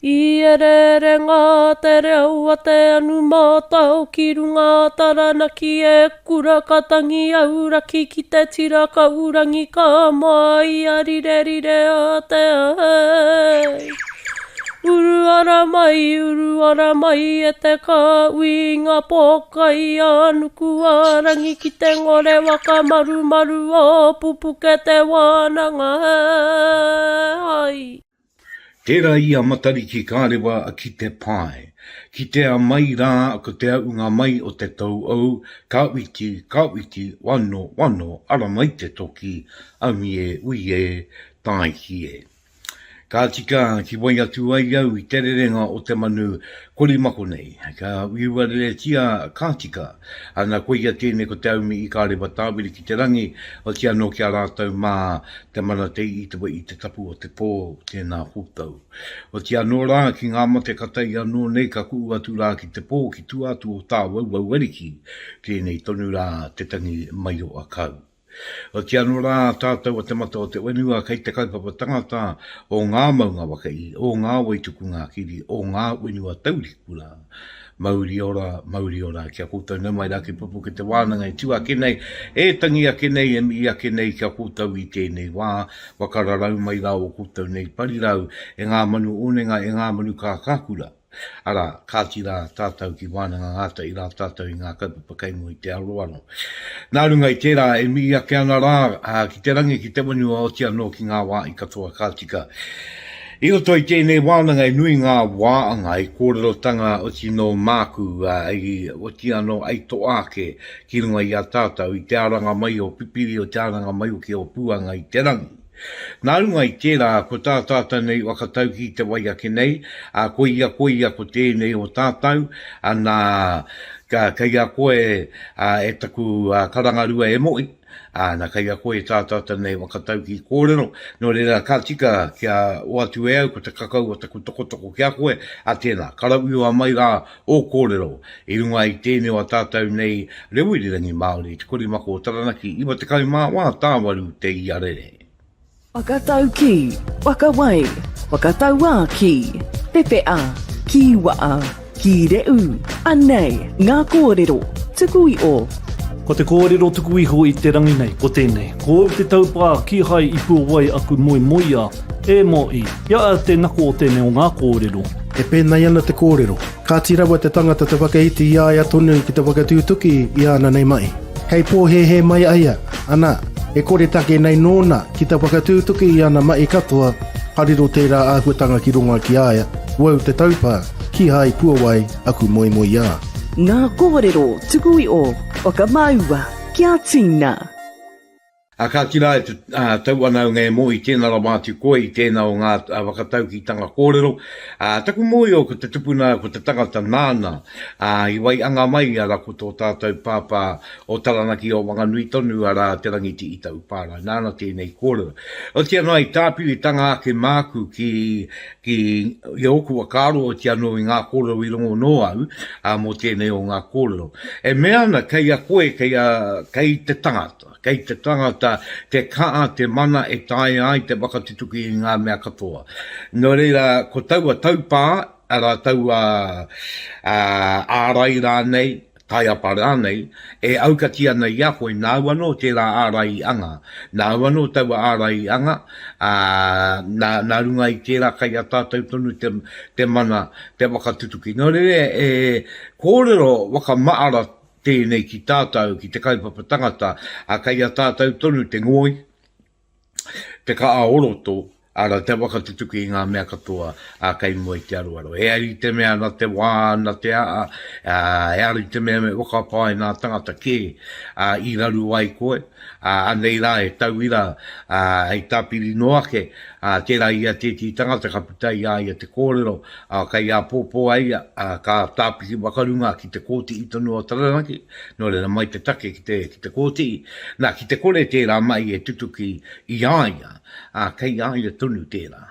I ereere ngā te reo a te anu mātao ki runga a Taranaki e kura ka tangi auraki ki te tira kaurangi ka māia rirerire a te ai. Uru ara mai, uru ara mai e te kāhui i ngā pōkai a nuku a rangi ki te ngore waka marumaru o Pupuke te wānanga ai. Tērā ia Matariki ka rewa ki te pae. Kitea mai rā ko te aunga mai o te tou-ou, ka witi, ka witi, wano, wano, ara mai te toki, aumi e, ui e, tāiki e. Ka tika ki wai atu ai au i te rerenga o te manu korimako nei, ka whiua reretia ka tika, ana koia tēnei ko te aumi i ka rewa tāwiri ki te rangi, oti anō ki a rātou mā Te mana te i te i te tapu o te pō, tēnā koutou. Oti anō rā ki ngā mate ka tae anō nei ka ku'u atu rā ki te pō ki tua atu o Tāwauwau Ariki, tēnei tonu rā te tangi maioa kau. Oti anō rā tātou o te mata o te whenua kei te kaupapa tangata o ngā maunga waka-i, o ngā wai tuku ngākiri, o ngā whenua taurikura. Mauri ora, mauri ora ki a koutou nau mai rā ki Pupuke te wānanga e tū ake nei, e tangi ake nei, e mihi ake nei ki a koutou i tēnei wā, whakararau mai rā o koutou nei parirau e ngā manu onenga, e ngā manu kākākura. Arā, kāti rā tātou ki Wānanga Ngātahi rā tātou i ngā kaupapa kei mua i te aroaro. Nā runga i tērā e mihi ake ana rā ki te rangi, ki te whenua oti anō ki ngā wā i katoa ka tika. I roto i tēnei wānanga e nui ngā wāanga i kōrerotanga oti nō māku, i oti anō ai toa ake ki runga i a tātou i te aranga mai o Pipiri, o te aranga mai hoki o Puanga i te rangi. Nā runga i tērā, ko tā tātou nei whakataukī te wai ake nei, ā, koia, koia ko tēnei o tātou, ana, ka, kei a koe, ā, e taku karangarua e Mo'i, Ā, na kei a koe tā tātou nei whakataukī kōrero, nō reira ka tika kia oatu e au ko te kakau o taku tokotoko ki a koe, ā tēnā, karawhiua mai rā ō kōrero i runga i tēnei o a tātou nei reo irirangi Māori, Te Korimako o Taranaki, 94 tāwaru te iarere. Whakataukī, whakawai, whakatauākī, pepeha, kīwaha, kīrehu, anei ngā kōrero tuku iho. Ko te kōrero tuku iho i te rangi nei, ko tēnei. Ko au te taupā kīhai i puawai aku moemoeā, e Mo'i, i a au te nako o tēnei o ngā kōrero. E pēnei ana te kōrero, kāti rawa te tangata te whakaiti i a ia tonu ki te whakatūtuki i āna nei mahi. Kei pōhēhē mai aia, ana, e kore take nei nōna ki ta whakatūtuki i ana mahi katoa, ka riro tērā āhuatanga ki runga ki a ia, wau te taupā, kīhai puawai aku moemoeā. Ngā kōrero tuku iho, whakamāua kia tīna. Ā, kāti rā e te tau ana au ngei mō i tēnā rawa atu koe i tēnā o ngā whakataukītanga kōrero. Ā, taku mōhio ko te tupuna, ko te tangata nāna, ā, i waianga mai arā ko tō tātou pāpā o Taranaki o Wanganui tonu arā Te Rangitiitaupārae, nāna tēnei kōrero. Otiia noa i tāpiritanga ake māku ki, ki, i ōku whakaaro otiia anō i ngā kōrero i rongo nō au, ā, mō tēnei o ngā kōrero. E mea ana kei a koe, kei a, kei te tangata. Kei te tangata te kaha, te mana e taea ai te whakatutuki i ngā mea katoa. Nō reira, ko taua taupā, arā taua ārai rānei, taiapa rānei, e aukati ana i a koe, nāu anō tērā ārai i anga, nāu anō taua ārai i anga, ā, nā, nā runga i tērā kei a tātou tonu te, te mana te whakatutuki. Nō reira, e kōrero whakamaara Tēnei ki tātou, ki te kaupapa tangata, ā, kei a tātou tonu te ngoi, te kaa o roto, arā, te whakatutuki i ngā mea katoa, ā, kei mua i te aroaro. E ai te mea na te wā, na te aa, ā, e ara i te mea me whakapae nā tangata kē, ā, i raru ai koe, ā, anei rā he tauira, ā, hei tāpiri noa ake, ā, tērā ia tētehi tangata ka puta i a ia te kōrero, Ā, kei āpōpō a ia, ā, ka tāpiki whakarunga ki te kōtii tonu o Taranaki, nō reira mai te take ki te, ki te kōtii. Nā, ki te kore tērā mahi e tutuki i a ia, ā, kei a ia tonu tērā.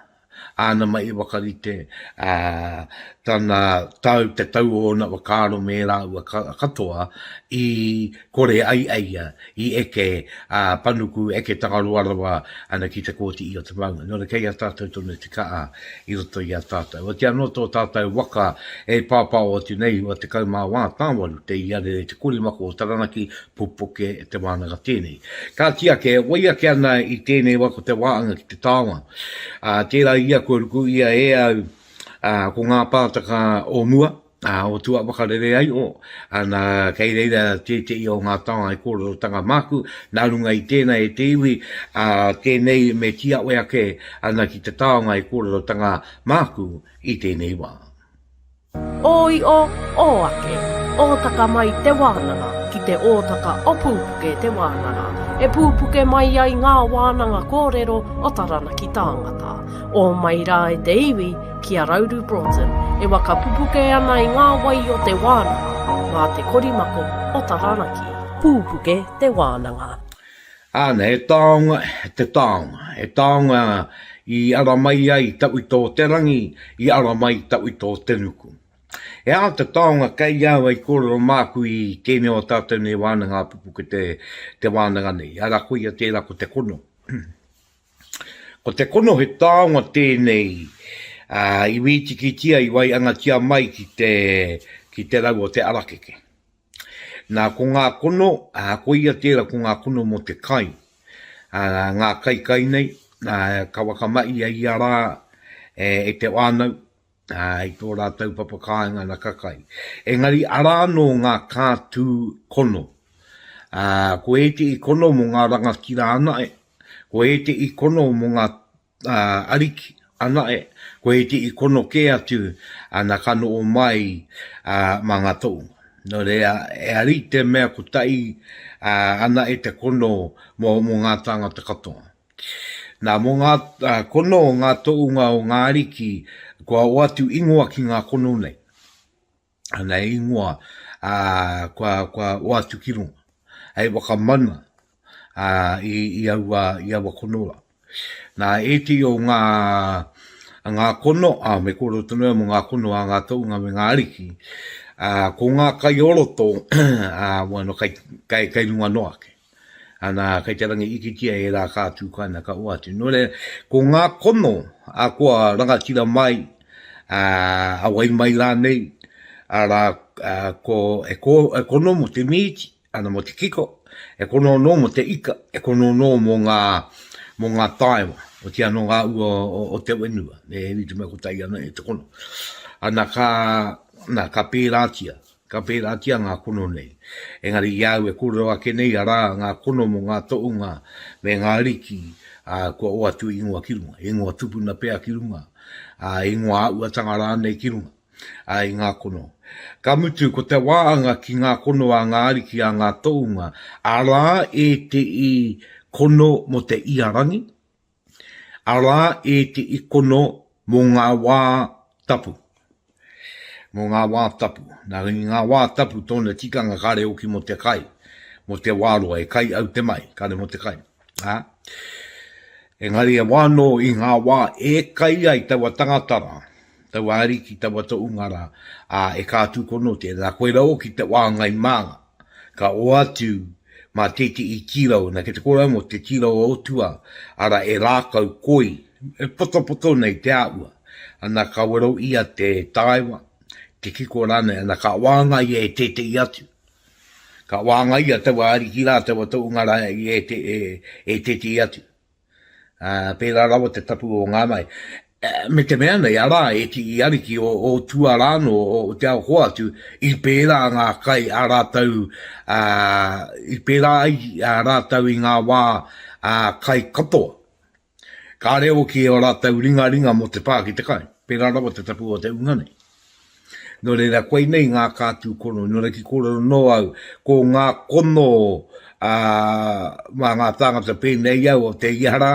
Āna mai i whakarite, ā, tana tau, te tau o ōna whakaaro me ērā ua katoa i kore ai a ia i eke, ā, panuku, eke Tangaroa rawa ana ki te kōti i o te maunga. Nō reira, kei a tātou tonu te kaha i roto i a tātou. Otirā anō tō tātou waka e pāpāo atu nei, 94 tāwaru te iarere te korimako o Taranaki, pupuke te wānanga tēnei. Kāti ake, e wai ake ana i tēnei wā ko te wāanga ki te taonga. Ā, tērā ia kua ruku ia e au, ā, ko ngā pātaka o mua, ā, o tua whakarere ai o, ana, kei reira tētehi o ngā taonga i kōrerotanga māku, nā runga i tēnā e te iwi, ā, tēnei me tīawe ake ana ki te taonga i kōrerotanga māku i tēnei wā. Ō io, ō ake, ōtaka mai te wānanga ki te ōtaka o Pūpuke te wānanga, e pūpuke mai ai ngā wānanga kōrero o Taranaki tāngata. Ō mai rā e te iwi ki a Rauru Broughton e waka pupuke ana i ngā wai o te wānanga mā te korimako o Taranaki. Pūpuke te wānanga. Āna, he taonga, te taonga, he taonga i ara mai ai tawhito o te rangi, i ara mai tawhito o te nuku. He aha te taonga kei au hei kōrero māku i tēnei o tātou nei wānanga a Pupuke te, te wānanga nei, arā koia tērā ko te kono. Ko te kono he taonga tēnei ā, i wītikitia, i waiangatia mai ki te, ki te rau o te arakeke. Nā, ko ngā kono, ā, koia tērā ko ngā kono mō te kai. Ā, ngā kaikai nei, ā, ka whakamahia ia rā e, e te whānau, ā, i tō rātou papa kāinga nā ka kai. Engari arā anō ngā kātū kono. Ā, ko ētehi kono mō ngā rangatira anae, ko ētehi kono mō ngā ā, ariki, anae, ko ētehi kono kē atu, ana ka noho mai, ā, mā ngā tohunga. Nō reira, e ari te mea kotahi, ā, anae te kono mō, mō ngā tāngata katoa. Nā, mō ngā, ā, kono o ngā tohunga o ngā ariki, kua oatu ingoa ki ngā kono nei. Ana ingoa, ā, kua, kua oatu ki runga, hei whakamana, ā, i, i aua, i aua kono rā. Nā ētehi o ngā, ngā kono, ā, me kōrero tonu au mō ngā kono a ngā tohunga me ngā ariki, ā, ko ngā kai o roto, ā, bueno, kai, kai, kai runga noa ake. Ana, kei te rangi ikitia ērā ka tū kai na ka oatu. Nō reira, ko ngā kono a kua rangatira mai, ā, a wai mai rānei, arā, ā, ko, e, ko, e kono mō te mīti, ana mō te kiko, e kono anō mō te ika, e kono anō mō ngā, mō ngā taewa, otirā nō ngā ua o, o te whenua, e rite mea kotahi ana e te kono. Ana ka, na, ka pērātia, ka pērātia ngā kono nei. Engari i a au e kōrero ake nei, arā, ngā kono mō ngā tohunga me ngā ariki, ā, kua oatu ingoa ki runga, ingoa tupuna pea ki runga, ā, ingoa āhuatanga rānei ki runga. ā, i ngā kono. Ka mutu, ko te wāanga ki ngā kono a ngā ariki a ngā tohunga, arā ētehi kono mō te ia rangi, arā ētehi kono mō ngā wā tapu. Mō ngā wā tapu. Nā, i ngā wā tapu tōna tikanga kāre hoki mō te kai, mō te wā roa, e kai au te mai, kāre mō te kai. Ā? Engari e wā anō i ngā wā e kai ai taua tangata rā, taua ariki, taua tohunga rā, ā, e kā tūkono tēnā, koirā hoki te wāngai mānga, ka oatu mā tētehi tīrau, nā, kei te kōrero mō te tīrau o tua, arā, e rākau koi, e potopoto nei te āhua, ana ka wero ia te taewa, te kiko rānei, ana ka wāngai ia e tētehi atu. Ka wāngaia taua ariki rā, taua tohunga rā e, e, e, e tētehi atu. Ā, pērā rawa te tapu o ngā mahi. Me te mea nei, arā, e tii ariki o, o tua rānō, o, o te ao hoatu, i pērā ngā kai a rātou, ā, i pērā ai a rātou i ngā wā ā, kai katoa. Kāre hoki ō rātou ringaringa mō te pā ki te kai. Pērā rawa te tapu o te unga nei. Nō reira, koinei ngā kātū kono. Nō reira, ki kōrero nō au, ko ngā kono ā, mā ngā tāngata pēnei au o te ia rā,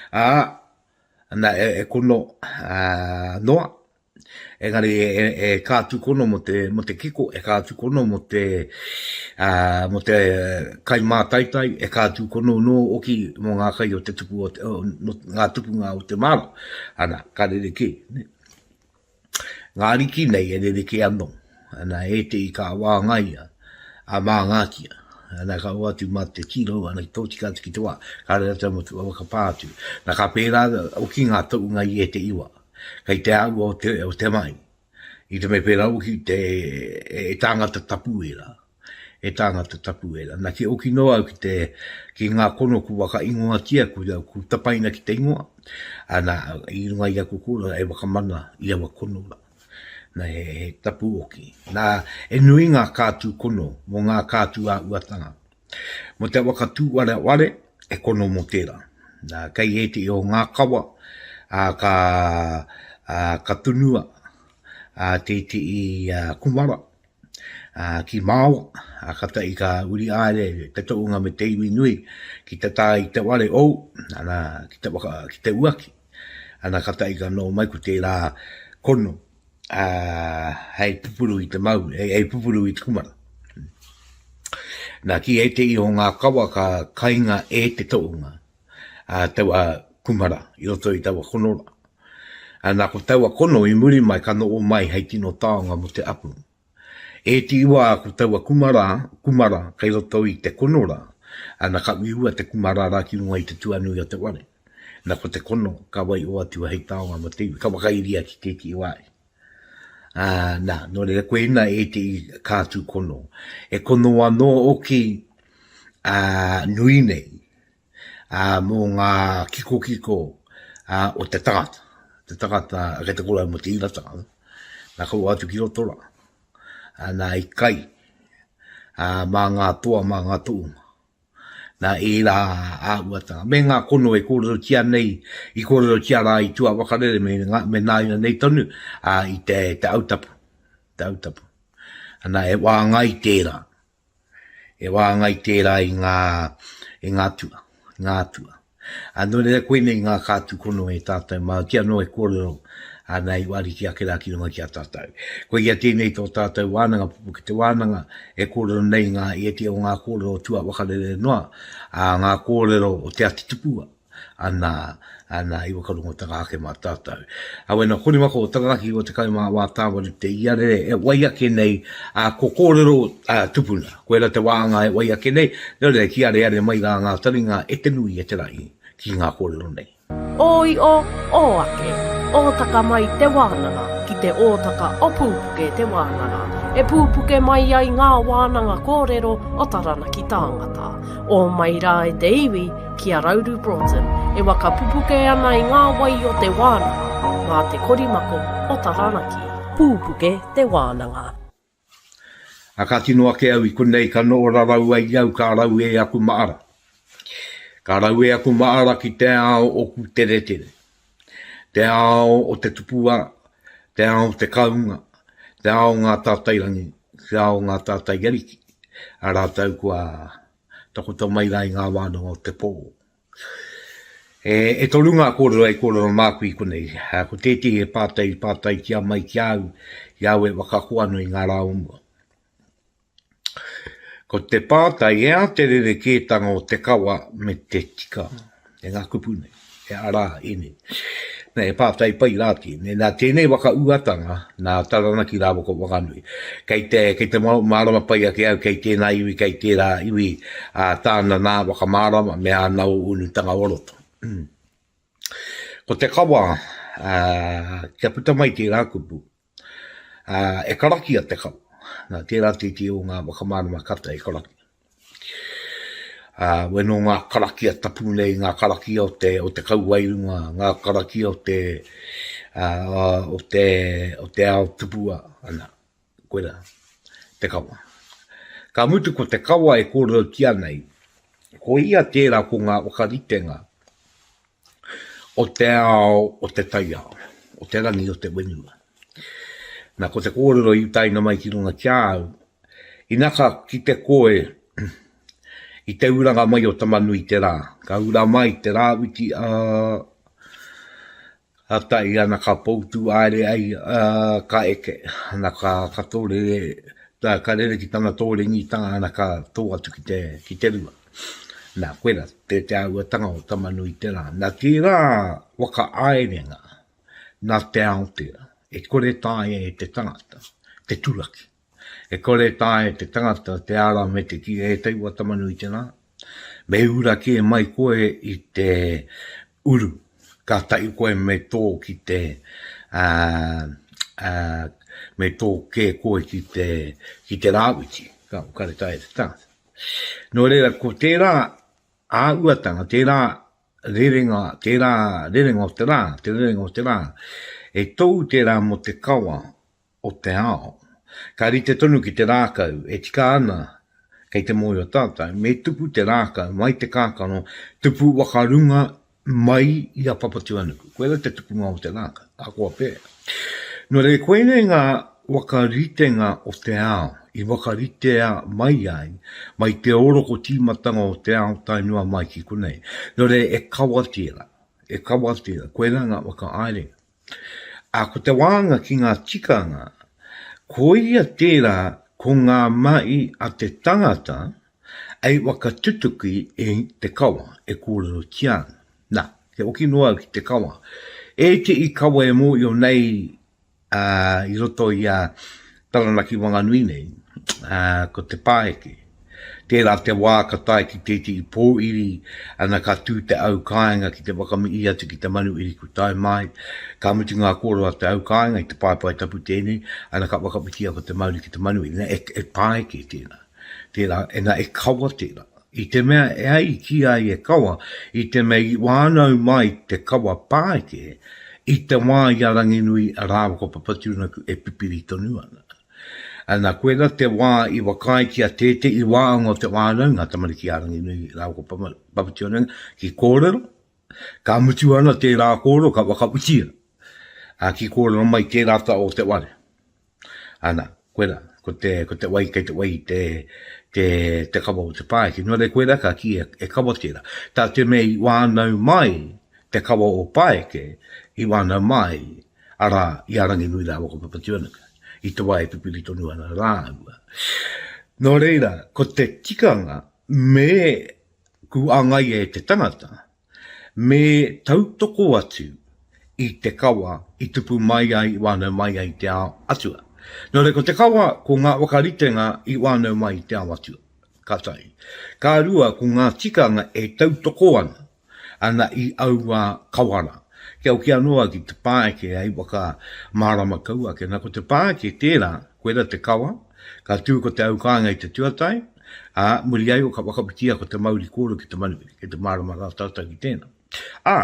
ā, ana, e, e kono ā, noa. Engari e, e, e kātū kono mō te, mō te kiko, e kātū kono mō te, ā, mō te kai mātaitai, e kātū kono nō oki mō ngā kai o te tupu o te, o, no, ngā tupunga o te māra. Ana, ka rerekē. Ne? Ngā ariki nei e rerekē anō. Ana, ētehi ka wāngaia, a māngātia. Ana, ka oatu mā te tīrau, ana, tōtika atu ki te wā. Ka rere atu mō te whakapā atu. Na, ka pērā oki ngā toʻunga i ētehi wā. Kei te āhua o te, o te mai. I te mea pērā hoki te, e, e tāngata tapu ērā. E tāngata tapu ērā. Na, ki oki noa au ki te, ki ngā kono ku whakaingoatia, ku, ku tapaina ki te ingoa. Ana, i runga i aku kōrero e whakamana i aua kono rā. Na, he, he tapu hoki. Nā, e nui ngā kātū kono mō ngā kātū āhuatanga. Mō te waka tūwareware, e kono mō tērā. Nā, kei ētehi o ngā kawa, ā, ka, ā, ka tunua, ā, tētehi, ā, kumara, ā, ki Māoa, ā, ka tahi ka uri āere te tohunga me te iwi nui ki te tā i te ware ou, ana, ki te waka, ki te uaki, ana, ka tahi ka noho mai ko tērā kono, ā, hei pupuru i te mau, hei, hei pupuru i te kumara. Nā, ki ētehi o ngā kawa ka kainga e te tohunga, ā, taua kumara i roto i taua kono rā. Ā, nā, ko taua kono i muri mai ka noho mai hei tino taonga mō te apu. Ētehi wā ko taua kumara, kumara kei roto i te kono rā, ā, nā, ka uiua te kumara rā ki runga i te tuanui o te ware. Nā, ko te kono ka waiho atu hei taonga mō te iwi, ka whakairia ki tētehi wāhi. Ā, nā, nō reira, koina ētehi kātū kono. E kono anō hoki, ā, nui nei, ā, mō ngā kikokiko, ā, o te tangata. Te tangata, kei te kōrero mō te ira tangata. Nā, kaua atu ki roto rā. Ā, nā, i kai, ā, mā ngā toa, mā ngā tohunga. Nā ērā āhuatanga, me ngā kono e kōrerotia nei, i kōrerotia rā i tua wakarere me, ngā, me nāia nei tonu, ā, i te, te autapu, te autapu. Ana, e wāngai tērā, e wāngai tērā i ngā, i ngā atua, ngā atua. Ā, nō reira koinei ngā kātū kono e tātou mā, ki anō e kōrero ana i wāriki ake rā ki runga ki a tātou. Koia tēnei tō tātou wānanga, Pupuke te Wānanga, e kōrero nei ngā ētehi o ngā kōrero tua wakarere noa, ā, ngā kōrero o Te Ati Tupua, ana, ana i whakarongotanga ake mā tātou. Awena Korimako o Taranaki o 14 Tāwaru te iarere e wai ake nei, ā, ko kōrero ā, tupuna, koira te wāanga e wai ake nei, nō reira ki areare mai rā ngā taringa e te nui e te rahi ki ngā kōrero nei. Ō io, ō ake, ōtaka mai te wānanga ki te ōtaka o Pūpuke te wānanga, e pūpuke mai ai ngā wānanga kōrero o Taranaki tāngata. Ō mai rā e te iwi, ki a Rauru Broughton, e waka pupuke ana i ngā wai o te wānanga, mā te korimako o Taranaki. Pūpuke te wānanga. A ka tino ake au i konei ka noho rarau ai au ka rau e aku maara. Ka rau e aku maara ki te ao o Kūteretere. Te ao o te tupua, te ao o te kaunga, te ao o ngā tātairangi, te ao o ngā tātai ariki, a rātou kua takoto mai rā i ngā wānanga o te pō. E, e toru ngā kōrero hei kōrero māku i konei. Ko tētehi he pātai i pātaitia mai ki a au, i a au e whakaako ana i ngā rā o mua. Ko te pātai, he aha te rerekētanga o te kawa me te tika? E ngā kupu nei, e arā ēnei. Nē, he pātai pai rā tēnei. Nā tēnei waka uatanga, nā Taranaki rāua ko Wanganui. Kei te, kei te mārama pai ake au, kei tēnā iwi, kei tērā iwi, ā, tāna nā whakamārama me āna ūnutanga o roto. Ko te kawa, ā, kia puta mai tērā kupu, ā, e karakia te kawa. Nā, tērā tētehi o ngā whakamārama kata e karakia. Ā, weno ngā karakia tapu nei, ngā karakia o te, o te kauwairunga, ngā karakia o te, ā, o te, o te ao tupua, ana, koirā, te kawa. Ka mutu ko te kawa e kōrerotia nei, ko ia tērā ko ngā whakaritenga o te ao o te taiao, o te rangi o te whenua. Nā, ko te kōrero i utaina mai ki runga ki a au, ina ka kite koe i te uranga mai o Tamanui-te-rā, ka ura mai te rāwhiti, ā, Tahi ana ka poutū haere ai, ā, ka eke, ana ka, ka tōrere, ka rere ki tana tōrengitanga, ana ka tō atu ki te, ki te rua. Nā, koirā te, te āhuatanga o Tamanui-te-rā. Nā tērā whakahaerenga, nā te ao tērā, e kore taea e te tangata te turaki. E kore taea e te tangata te ara me te kī, e taua Tamanui-te-rā, me ura kē mai koe i te uru, ka tahi koe me tō ki te, ā, ā, me tō kē koe ki te, ki te rāwhiti, ka, kare taea te tangata. Nō reira, ko tērā āhuatanga, tērā rerenga, tērā rerenga o te rā, te rerenga o te rā, e tou tērā mō te kawa o te ao. Ka rite tonu ki te rākau, e tika ana, kei te mōhio tātou, me tupu te rākau mai te kākano, tupu whakarunga mai i a Papatūānuku. Koirā te tupunga o te rākau, ahakoa pēhea. Nō reira, koinei ngā whakaritenga o te ao i whakaritea mai ai, mai te oroko tīmatanga o te ao tae noa mai ki konei. Nō reira, e kawa tērā, e kawa tērā, koirā ngā whakahaerenga. Ā, ko te wānga ki ngā tikanga, koia tērā ko ngā mahi a te tangata hei whakatutuki i te kawa e kōrerotia ana. Nā, he oki noa au ki te kawa. Ētehi kawa e mōhio nei ā, i roto i a Taranaki Wanganui nei, ā, ko te pāeke. Tērā te wā ka tae ki tētehi pōiri, ana ka tū te au kāinga ki te whakamihi atu ki te manuhiri kua tae mai. Ka mutu ngā kōrero a te au kāinga i te paepae tapu tēnei, ana ka whakawhitia ko te mauri ki te manuhiri. Na, e, e pāeke tērā. Tērā, e, na, e kawa tērā. I te mea e ai i kī ai e kawa, i te mea i whānau mai te kawa pāeke i te wā i a Ranginui rāua ko Papatūānuku e pipiri tonu ana. Ana, koirā te wā i whakaaetia tētehi wāanga o te whānau, ngā tamariki a Ranginui rāua ko Papatūānuku, ki kōrero. Ka mutu ana tērā kōrero, ka whakautia, ā, ki kōrero mai tērā taha o te whare. Ana, koirā, ko te, ko te wai, kei te wai te, te, te kawa o te pāeke. Nō reira, koirā ka kīia e kawa tērā. Tā te mea i whānau mai te kawa o Pāeke, i whānau mai arā, i a Ranginui rāua ko Papatūānuku, i te wā e pipiri tonu ana rāua. Nō reira, ko te tikanga me kūangaia e te tangata, me tautoko atu i te kawa i tupu mai ai, i whānau mai ai i te ao atua. Nō reira, ko te kawa, ko ngā whakaritenga i whānau mai i te ao atua, ka tahi. Ka rua, ko ngā tikanga e tautoko ana ana i aua kawa rā. Kia hoki anō au ki te pāeke hei waka mārama kau ake. Nā, ko te pāeke tērā, koirā te kawa, ka tū ko te aukāinga i te tuatai, ā, muri ai ka whakawhitia ko te mauri kōrero ki te manuhiri, kei te mārama rā tātou ki tēnā. Ā,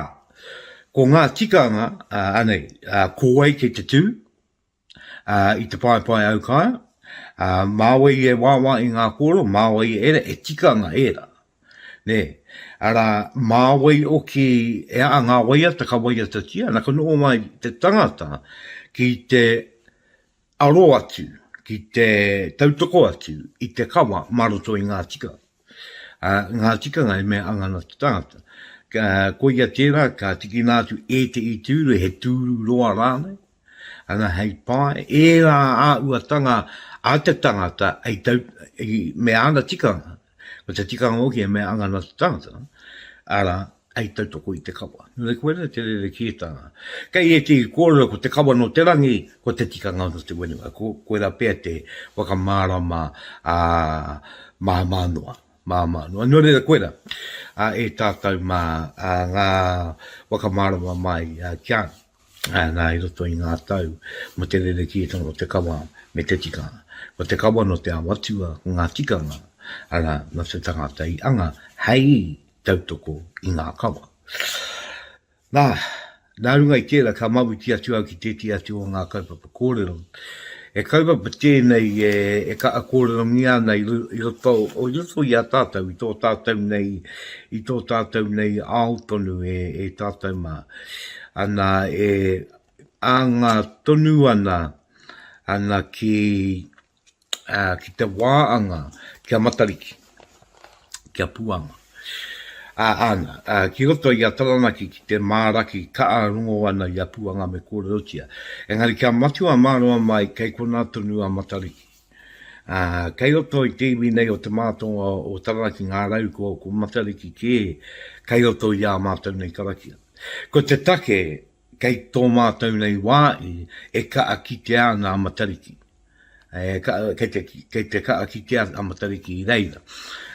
ko ngā tikanga, ā, anei, ā, ko wai kei te tū, ā, i te paepae aukaea, ā, mā wai e wāwā i ngā kōrero, mā wai e ērā, e tikanga ērā. Nē, arā, mā wai oki e ā ngā waiata ka waiatatia, na ka noho mai te tangata ki te aro atu, ki te tautoko atu i te kawa mā roto i ngā tikanga. Ā, ngā tikanga e mea anga ana te tangata. Ka, koia tērā, ka tikina atu ētehi tūru, he tūru roa rānei, Ana hei pae ērā āhuatanga a te tangata hei tau, i, me āna tikanga, ko te tikanga hoki e mea anga ana te tangata, arā, hei tautoko i te kawa. Nō reira, koirā te rerekētanga. Kei ētehi kōrero ko te kawa nō te rangi, ko te tikanga nō te whenua. Ko, koirā pea te whakamārama ā, māmā noa. Māmā noa. Nō reira, koirā, ā, e tātou mā, ā, ngā whakamārama mai ā, ki a, Nā, i roto i ngā tau mō te rerekētanga o te kawa me te tikanga. Ko te kawa nō te ao atua, ko ngā tikanga, arā, nō te tangata i anga hei tautoko i ngā kawa. Nā, nā runga i tērā ka mawiti atu au ki tētehi atu o ngā kaupapa kōrero. He kaupapa tēnei e, e kaha kōrerongia ana i, i roto, i roto i a tātou, i tō tātou nei, i tō tātou nei ao tonu e, e tātou mā. Ana e anga tonu ana, ana ki, ā, ki te wā anga kia Matariki, kia Puanga. Ā, āna, ā, ki roto i a Taranaki ki te māraki kaa rongo ana i a Puanga me kōrerotia. Engari kia matua mārama mai kei konā tonu a Matariki. Ā, kei roto i te iwi nei o Te Mātonga o Taranaki ngā rau ko, ko Matariki kē kei roto i ā mātou nei karakia. Ko te take kei tō mātou nei wā i e kaa kitea ana a Matariki. E, ka, kei, te, kei te kaa kitea a Matariki i reira.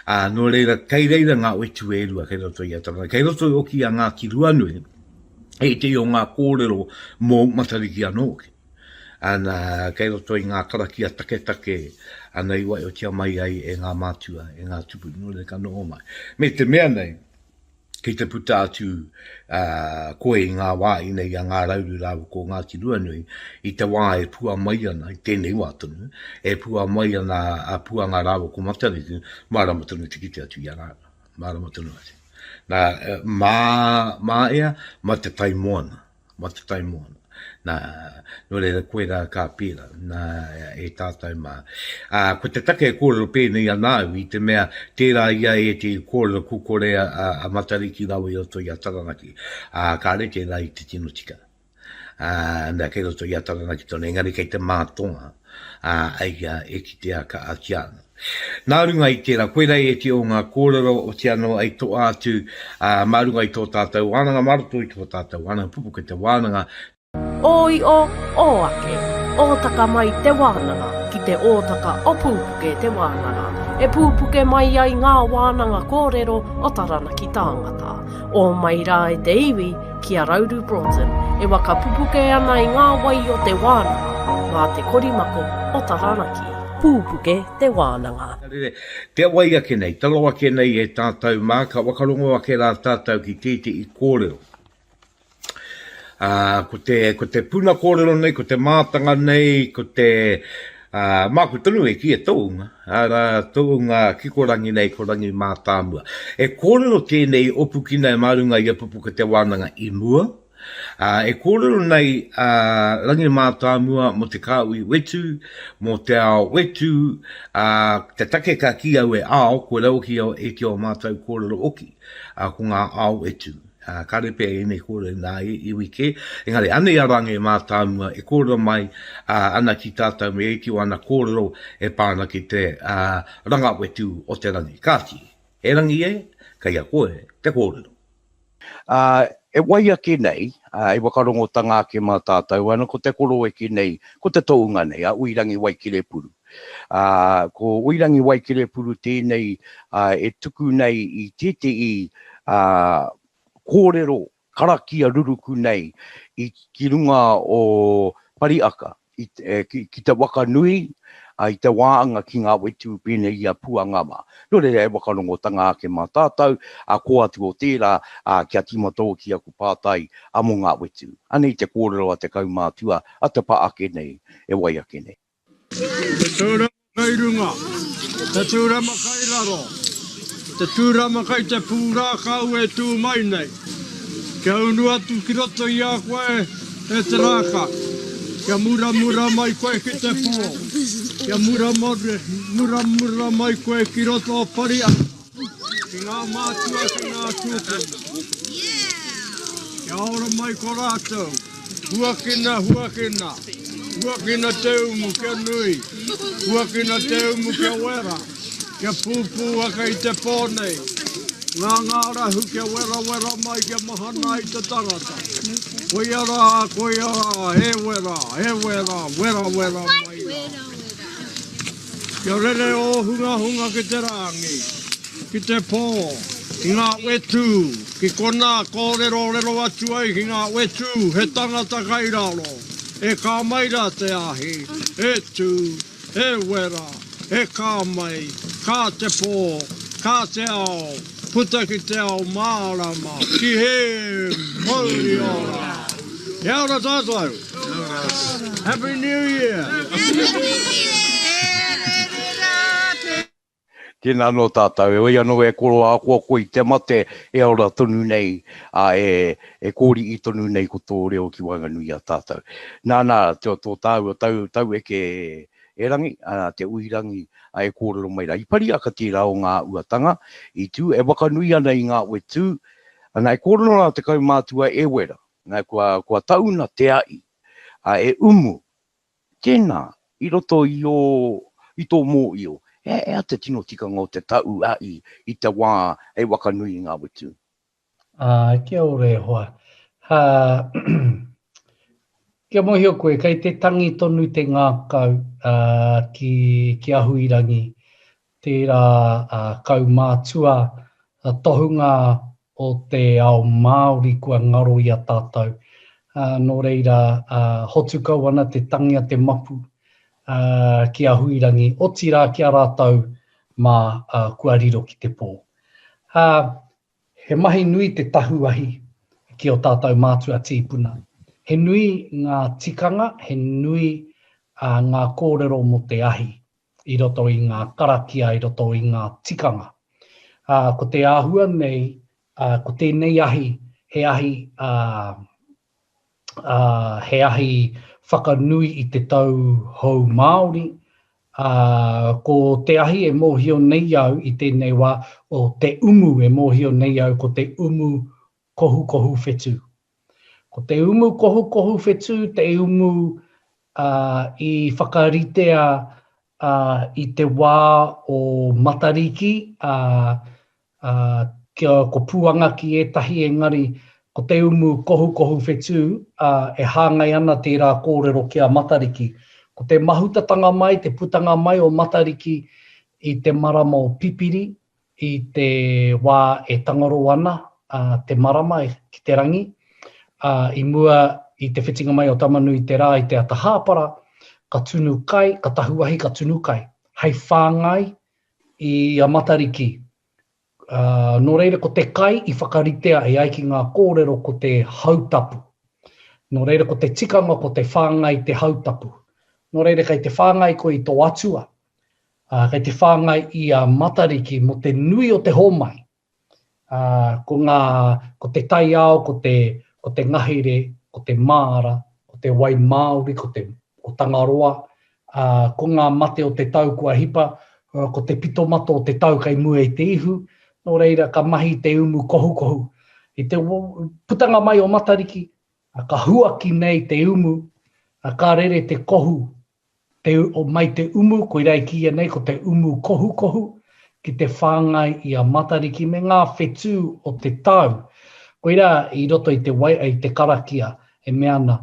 Ā, nō reira, kei reira ngā wetu e rua kei roto i a Taranaki. Kei roto hoki i a Ngāti Ruanui, ētehi o ngā kōrero mō Matariki anō hoki. Ana, kei roto i ngā karakia taketake, ana i waiotia mai ai e ngā mātua, e ngā tupuna, nō reira ka noho mai. Me te mea nei, kei te puta atu koe i ngā wā inei i a Ngā Rauru rāua ko Ngāti Ruanui, i te wā e pua mai ana, i tēnei wā tonu, e pua mai ana a Puanga rāua ko Matariki, mārama tonu te kite atu i a rāua, mārama tonu atu. Nā, mā, mā ea, mā te tai moana. ma te tai moana. Nā, nō reira, koirā ka pērā, nā, e tātou mā. Ā, ko te take e kōrero pēnei ana au, i te mea, tērā ia ētehi kōrero kukore a, a Matariki rawa i roto i a Taranaki, ā, kāre tērā i te tino tika. Ā, mea, kei roto i a Taranaki tonu, engari kei te mātonga, ā, ia e kitea ka atia ana. Nā runga i tērā, koirā ētehi o ngā kōrero, otirā anō hei toa atu, ā, mā runga i tō tātou wānanga, mā roto i tō tātou wānanga, pupuke te wānanga, Ō io, ō ake, ōtaka mai te wānanga ki te ōtaka o Pūpuke te wānanga, e pūpuke mai ai ngā wānanga kōrero o Taranaki tāngata. Ō mai rā e te iwi, ki a Rauru Broughton, e waka pupuke ana i ngā wai o te wānanga, mā te korimako o Taranaki. Pūpuke te wānanga. Te wai ake nei, taro ake nei e tātou mā, ka whakarongo ake rā tātou ki tētehi kōrero. Ā, ko te, ko te puna kōrero nei, ko te mātanga nei, ko te, ā, māku tonu e kī e tōunga, arā, tōunga kikorangi nei ko Rangi Mātāmua. E kōrero tēnei opukina e mā runga i a Pupuke Te Wānanga i mua, ā, e kōrero nei a Rangi Mātāmua mō te kāhui whetū, mō te ao whetū, ā, te take ka kī au e ao, koirā hoki e ki ō mātou kōrero oki, ā, ko ngā ao whetū. Ā, kāre pea ēnei kōrero nā iwi kē, engari anei a Rangi Mātāmua e kōrero mai ana ki tātou me ēti o ana kōrero e pā ana ki te rangawhetū o te rangi. Kāti, e Rangi e, kei a koe te kōrero. Ā, e wai ake nei, ā, e whakarongotanga ake mā tātou ana, ko te koroeke nei, ko te tohunga nei, a Uirangi Waikerepuru. Ā, ko Uirangi Waikerepuru tēnei, ā, e tuku nei i tētehi ā, kōrero karakia ruruku nei i, ki runga o Pariaka, i, e, ki, ki te waka nui, ā, i te wāanga ki ngā whetū pēnei i a Puanga mā. Nō reira, e whakarongotanga ake mā tātou, ā, kō atu o tērā, ā, kia tīmata hoki aku pātai, ā, mō ngā whetū. Anei te kōrero a te kaumātua, a te pa ake nei, e wai ake nei. Te tūrama kai runga, te tūrama kai raro, te tūrama kai te pūrākau e tū mai nei. Kia unu atu ki roto i a koe e te rākau, kia muramura mai koe ki te pō, kia muramura mai koe ki roto o Pariata. Ki ngā mātua, ki ngā tūpuna. Kia ora mai ko rātou. Huakina, huakina. Huakina te umu kia nui. Huakina te umu kia wera. Kia pūpū ake i te pō nei. Ngā ngārahu kia werawera mai kia mahana ai te tangata. Koia rā, koia rā, e wera, e wera, werawera mai rā. Kia rere ō hungahunga ki te rāngi, ki te pō, ki ngā whetū, ki konā kōrerorero atu ai ki ngā whetū he tangata kai raro, e kā mai rā te ahi, e tū, e wera, e kā mai, kā te pō, kā te ao, puta ki te ao mārama, ki he mauri ora! Kia ora tātou! Happy New Year! Tēnā anō tātou, heoi anō e koro ahakoa koe i te mate e ora tonu nei, ā, e, e kōri'i tonu nei ko tō reo ki waenganui i a tātou. Nā, nā, tō, tō tāua tau, taueke e, Erangi, arā, te uirangi e kōrero mai rā. I pari aka tērā o ngā uatanga i tū, e wakanui ana i ngā whetū, ana, e kōrero ana te kaumātua e wera, nā, kua, kua tauna te a'i, ā, e umu, tēnā, i roto i ō, i tō mōio, he aha te tino tikanga o te tau a'i i te wā e wakanui i ngā whetū? Ā, kia ora e hoa. Ā, kia mōhio koe, kei te tangi tonu te ngākau, ā, ki, ki a Huirangi, tērā, ā, kaumātua, ā, tohunga o te ao Māori kua ngaro i a tātou. Ā, nō reira, ā, hotu kau ana te tangi a te mapu, ā, ki a Huirangi, otirā ki a rātou mā, ā, kua riro ki te pō. Ā, He mahi nui te tahu ahi ki ō tātou mātua tīpuna. He nui ngā tikanga, he nui ngā kōrero mō te ahi i roto i ngā karakia, i roto i ngā tikanga. Ko te āhua nei, ko tēnei ahi, he ahi, ā, he ahi whakanui i te tau hou Māori, ā, ko te ahi e mōhio nei au i tēnei wā, o te umu e mōhio nei au ko te umu kohukohu whetū. Ko te umu kohukohu whetū te umu, ā, i whakaritea, ā, i te wā o Matariki, ā, ā, kia ko Puanga ki ētahi engari ko te umu kohukohu whetū, ā, e hāngai ana tērā kōrero ki a Matariki. Ko te mahutatanga mai, te putanga mai o Matariki i te marama o Pipiri, i te wā e tangaro ana te marama ki te rangi, ā, i mua i te whitinga mai o Tamanui-te-rā i te ata hāpara, ka tunu kai, ka tahu ahi, ka tunu kai, hei whāngai i a Matariki, ā, nō reira ko te kai i whakaritea e ai ki ngā kōrero ko te hautapu. Nō reira ko te tikanga ko te whāngai te hautapu. Nō reira kei te whāngai koe i tō atua, ā, kei te whāngai i a Matariki mō te nui o te hōmai. Ā, ko ngā, ko te taiao, ko te, ko te ngahere, ko te māra, ko te wai māori, ko te, ko Tangaroa, ā, ko ngā mate o te tau kua hipa, ko te pitomata o te tau kei mua i te ihu, nō reira ka mahi te umu kohukohu. I te putanga mai o Matariki, ka huaki nei te umu, ka rere te kohu Te, o mai te umu, koirā e kīia nei ko te umu kohukohu, ki te whāngai i a Matariki me ngā whetū o te tau. Koirā i roto i te wai, i te karakia e mea ana,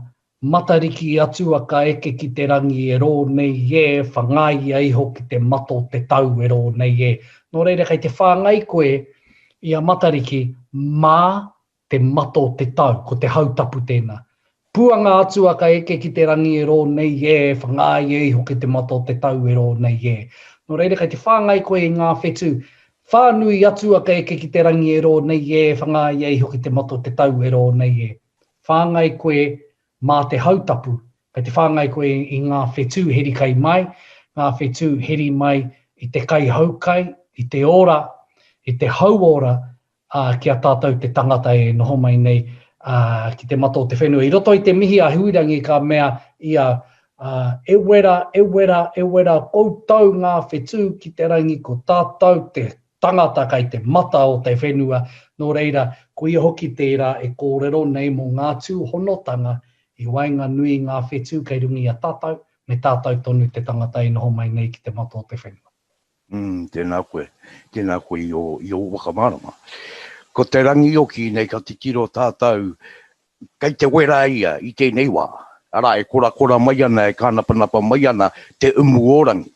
Matariki atua ka eke ki te rangi e rō nei e, whangaia iho ki te mata o te tau e rō nei e. Nō reira kei te whāngai koe i a Matariki mā te mata o te tau, ko te hautapu tēnā. Puanga atua ka eke ki te rangi e rō nei e, whangāia iho ki te mata o te tau e rō nei e. Nō reira kei te whāngai koe i ngā whetū, whānui atua ka eke ki te rangi e rō nei e, whangāia iho ki te mata o te tau e rō nei e. Whāngai koe mā te hautapu, kei te whāngai koe i ngā whetū heri kai mai, ngā whetū heri mai i te kaihaukai, i te ora, i te hauora, ā, ki a tātou te tangata e noho mai nei, ā, ki te mata o te whenua. I roto i te mihi a Huirangi ka mea ia, ā, E wera, e wera, e wera koutou ngā whetū ki te rangi, ko tātou te tangata kei te mata o te whenua, nō reira, ko ia hoki tērā e kōrero nei mō ngā tūhonotanga i waenganui i ngā whetū kei runga i a tātou, me tātou tonu te tangata e noho mai nei ki te mata o te whenua. Mm, tēnā koe, tēnā koe i ō, i ō whakamārama. Ko te rangioki nei ka titiro tātou, kei te wera ia i tēnei wā. Arā, e korakora mai ana, e kānapanapa mai ana te umu o rangi.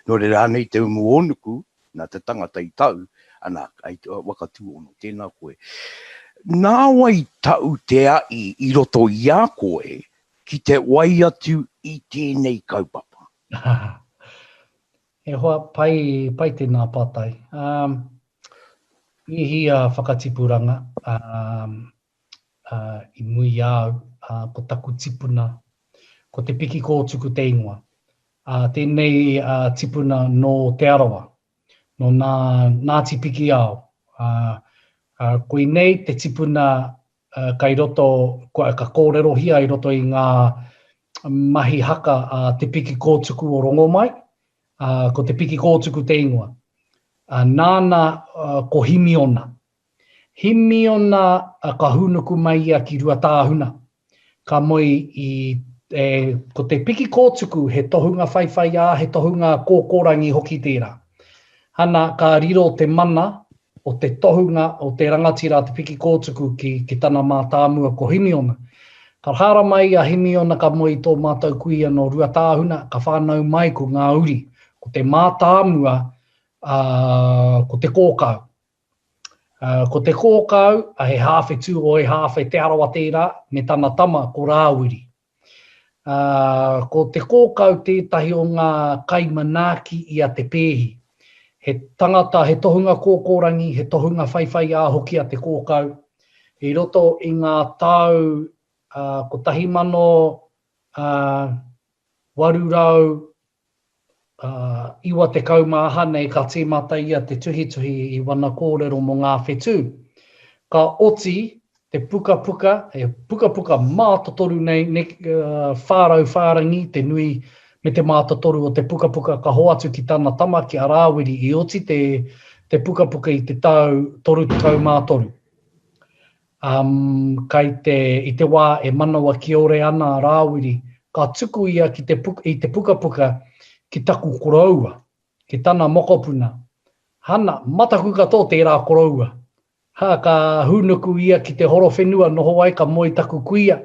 Nō reira anei te umu o nuku, nā te tangata i tau, ana, ai waka tūhono, tēnā koe. Nā wai tau te a'i i roto i a koe ki te wai atu i tēnei kaupapa? He hoa pai, pai tēnā pātai. Um, i hia whakatipuranga um, uh, i mui i a au, uh, ko taku tipuna, ko Te Piki Kōtuku te ingoa. Uh, tēnei uh, tipuna nō Te Arawa, nō nā Ngāti Pikiao. Uh, uh, koinei te tipuna uh, kai roto, kua, ka kōrerohia i roto i ngā mahi haka a Te Piki Kōtuku o Rongomai, ā, ko Te Piki Kōtuku te ingoa. Ā, nāna ko Himiona. Himiona ka hūnuku mai ia ki Ruatāhuna, ka moe i, e, ko Te Piki Kōtuku he tohunga whaiwhaiā, he tohunga kōkōrangi hoki tērā. Hana, ka riro te mana o te tohunga, o te rangatira a Te Piki Kōtuku ki, ki tana mātāmua ko Himiona. Ka haramai a Himiona ka moe i tō mātou kuia nō Ruatāhuna, ka whānau mai ko ngā uri, ko te mātāmua, ā, ko Te Kōkau. Ā, ko Te Kōkau, he hāwhe Tūhoe, hāwhe Te Arawa tērā, me tana tama ko Rāwiri. Ā, ko Te Kōkau tētahi o ngā kaimanaaki i a Te Pēhi. He tangata, he tohunga kōkōrangi, he tohunga whaiwhaiā hoki a Te Kōkau. I roto i ngā tau 1800, ā, 90 aha nei ka tīmata ia te tuhituhi i wana kōrero mō ngā whetū. Ka oti te pukapuka, he pukapuka mātotoru nei, ne, 400 whārangi te nui me te mātotoru o te pukapuka ka hoatu ki tana tama ki a Rāwiri i oti te, te pukapuka i te tau 33. Um, kai te, i te wā e manawa kiore ana a Rāwiri, ka tuku ia ki te, i te pukapuka ki taku koroua, ki tana mokopuna. Hana, mataku katoa tērā koroua. Ha, ka hūnuku ia ki te horo whenua noho ai ka moe taku kuia,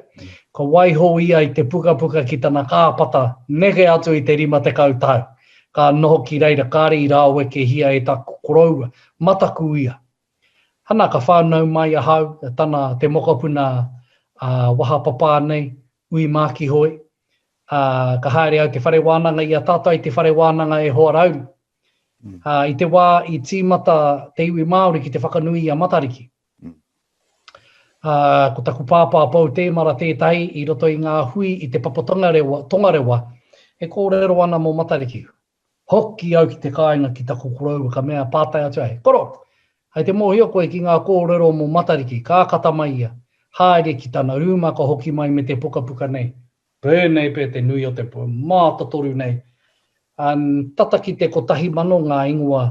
ka waiho ia i te pukapuka ki tana kāpata neke atu i te 50 tau. Ka noho ki reira, kāre i rāwekehia e taku koroua, mataku ia. Hana ka whānau mai ahau, tana te mokopuna a waha papā nei, ui mākihoi, ā, ka haere au te whare wānanga i a tātou i te whare wānanga e hoa rauru. Ā, i te wā i tīmata te iwi Māori ki te whakanui i a Matariki. Ā, ko taku pāpā Pou Tēmara tētahi i roto i ngā hui i te Papa Tongarewa, Tongarewa, e kōrero ana mō Matariki. Hoki au ki te kāinga ki taku koroua ka mea pātai atu ai, Koro! Hai te mōhio koe ki ngā kōrero mō Matariki, ka kata mai ia. Haere ki tana rūma ka hoki mai me te pukapuka nei. Pēnei pea te nui o te mātotoru nei. An, tata ki te 1000 ngā ingoa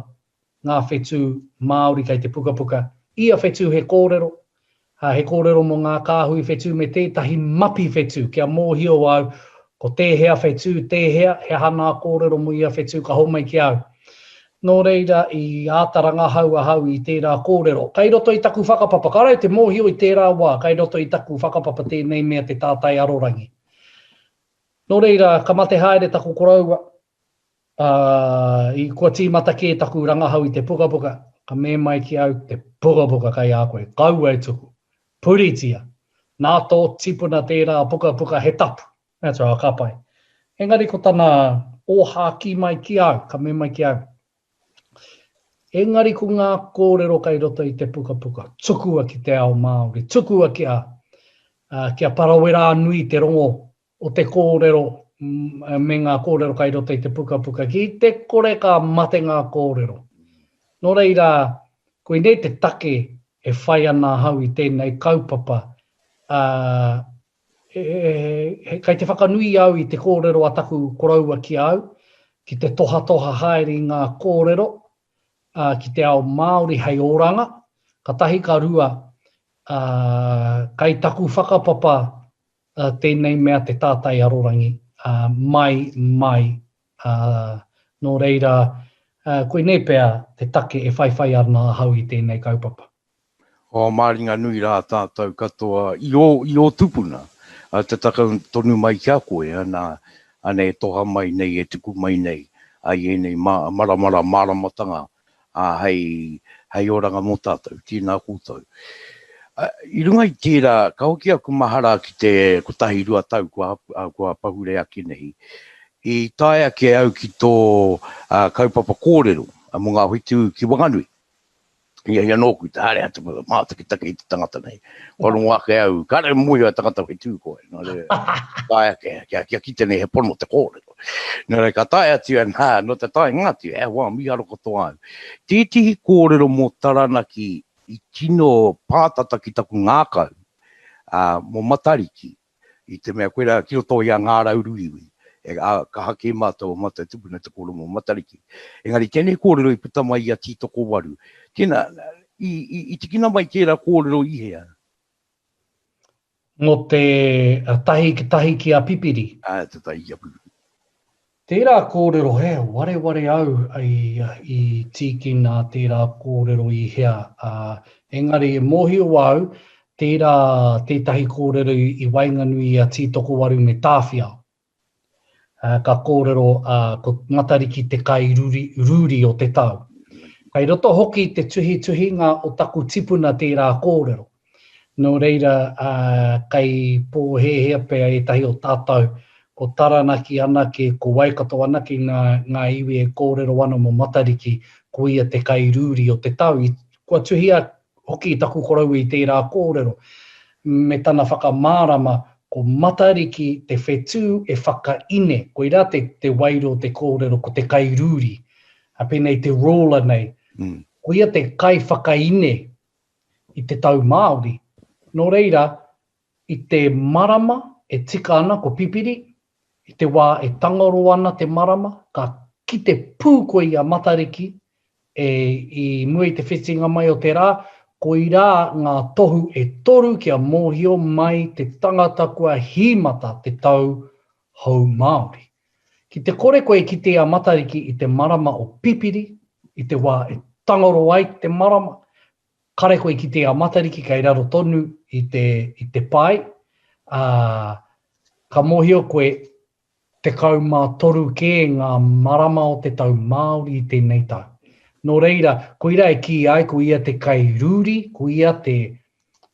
ngā whetū Māori kei te pukapuka. Ia whetū he kōrero, ā, he kōrero mō ngā kāhui whetū me tētahi mapi whetū kia mōhio au ko tēhea whetū tēhea, he aha nā kōrero mō ia whetū ka homai ki au. Nō reira, i āta rangahau ahau i tērā kōrero. Kei roto i taku whakapapa, kāore au te mōhio i tērā wā, kei roto i taku whakapapa tēnei mea te tātai arorangi. Nō reira, ka mate haere taku koroua, Ā, i kua tīmata kē taku rangahau i te pukapuka, ka mē mai ki au, te pukapuka kei a koe, kaua e tuku. Puritia. Nā tō tipuna tērā pukapuka he tapu. Mea atu, ā, ka pai. Engari ko tana ōhākī mai ki au, ka mē mai ki au, Engari ko ngā kōrero kei roto i te pukapuka, tukua ki te ao Māori, tukua ki a, ā, kia Parawerānui te rongo o te kōrero me ngā kōrero kai roto i te pukapuka, ki te kore ka mate ngā kōrero. Nō reira, koinei te take e whai ana ahau i tēnei kaupapa, ā, kai te whakanui au i te kōrero a taku koroua ki a au, ki te tohatoha haere i ngā kōrero, ā, ki te ao Māori hei oranga, ka tahi ka rua, ā, kai taku whakapapa tēnei mea te tātai arorangi, mai, mai, ā, nō reira, koinei pea te take e whaiwhai ana ahau i tēnei kaupapa. Hoa māringanui rā tātou katoa i ō, i ō tupuna, te taka tonu mai ki a koe, ana, ana e toha mai nei, e tuku mai nei, i ēnei maramara māramatanga ā, hei, hei oranga mō tātou. Tēnā koutou. I runga i tērā, ka hoki aku mahara ki te kotahi rua tau kua, kua pahure ake nei, i tae ake au ki tō kaupapa kōrero mō ngā whetū ki Wanganui. Ia ia nōku te haere atu, mātakitaki i te tangata nei. Kua rongo ake au, kāre mōhio a tangata whetū koe. Nō reira, tae ake, kia, kia kite nei he pono te kōrero. Nō reira, ka tae atu, nā, nō te taenga atu, e hoa, mīharo katoa au. Tētehi kōrero mō Taranaki i tino pātata ki taku ngākau, ā, mō Matariki. I te mea koirā ki roto i a Ngā Rauru iwi, e kaha kē mātou o mātou tupuna te kōrero mō Matariki. Engari tēnei kōrero i puta mai i a Tītokowaru, tēnā, i, i, i tikina mai tērā kōrero i hea? Mō te tahi ki tahi ki a Pipiri. Ā, te tahi ki a Pipiri. Tērā kōrero, he wareware au i, i tīkina tērā kōrero i hea, ā, engari e mōhio au, tērā tētahi kōrero i waenganui i a Tītokowaru me Tāwhiao. Ā, ka kōrero, ā, ko Matariki te kai ruri, rūri o te tau. Kei roto hoki te tuhituhinga o taku tipuna tērā kōrero. Nō reira, ā, kei pōhēhea pea ētahi o tātou, ko Taranaki anake, ko Waikato anake ngā, ngā iwi e kōrero ana mō Matariki, ko ia te kairūri o te tau. I, kua tuhia hoki taku koroua i tērā kōrero, me tana whakamārama, ko Matariki te whetū e whakaine, koirā te, te wairua o te kōrero, ko te kairūri, ā, pēnei te ruler nei, koia te kaiwhakaine i te tau Māori. Nō reira, i te marama e tika ana ko Pipiri, i te wā e tangaro ana te marama, ka kite pū koe i a Matariki e, i mua i te whitinga mai o te rā, koirā ngā tohu e toru kia mōhio mai te tangata kua hīmata te tau hou Māori. Ki te kore koe e kite i a Matariki i te marama o Pipiri, i te wā e tangaro ai te marama, kare koe i kite i a Matariki kei raro tonu i te, i te pae, ā, ka mōhio koe 13 kē ngā marama o te tau Māori i tēnei tau. Nō reira, koirā e kī ai ko ia te kairūri, ko ia te,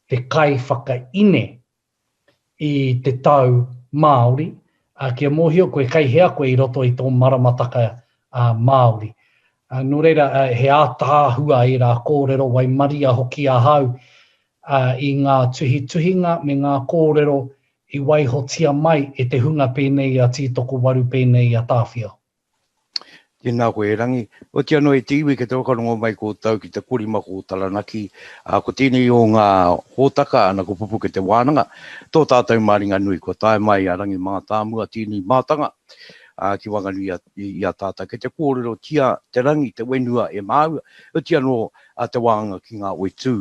te kaiwhakaine i te tau Māori, ā, kia mōhio koe kei hea koe i roto i tō maramataka Māori. Nō reira, he ātaahua ērā kōrero, waimaria hoki ahau i ngā tuhituhinga me ngā kōrero i waihotia mai e te hunga pēnei i a Tītokowaru, pēnei i a Tāwhiao. Tēnā koe e Rangi. Oti anō e te iwi kei te whakarongo mai koutou ki te korimako o Taranaki, ā, ko tēnei o ngā hōtaka, ana ko Pupuke te Wānanga, tō tātou māringanui kua tae mai a Rangi Mātāmua tēnei mātanga, ā, ki waenganui i a, i a tātou. Kei te kōrerotia te rangi, te whenua e māua, oti anō a te wānanga ki ngā whetū.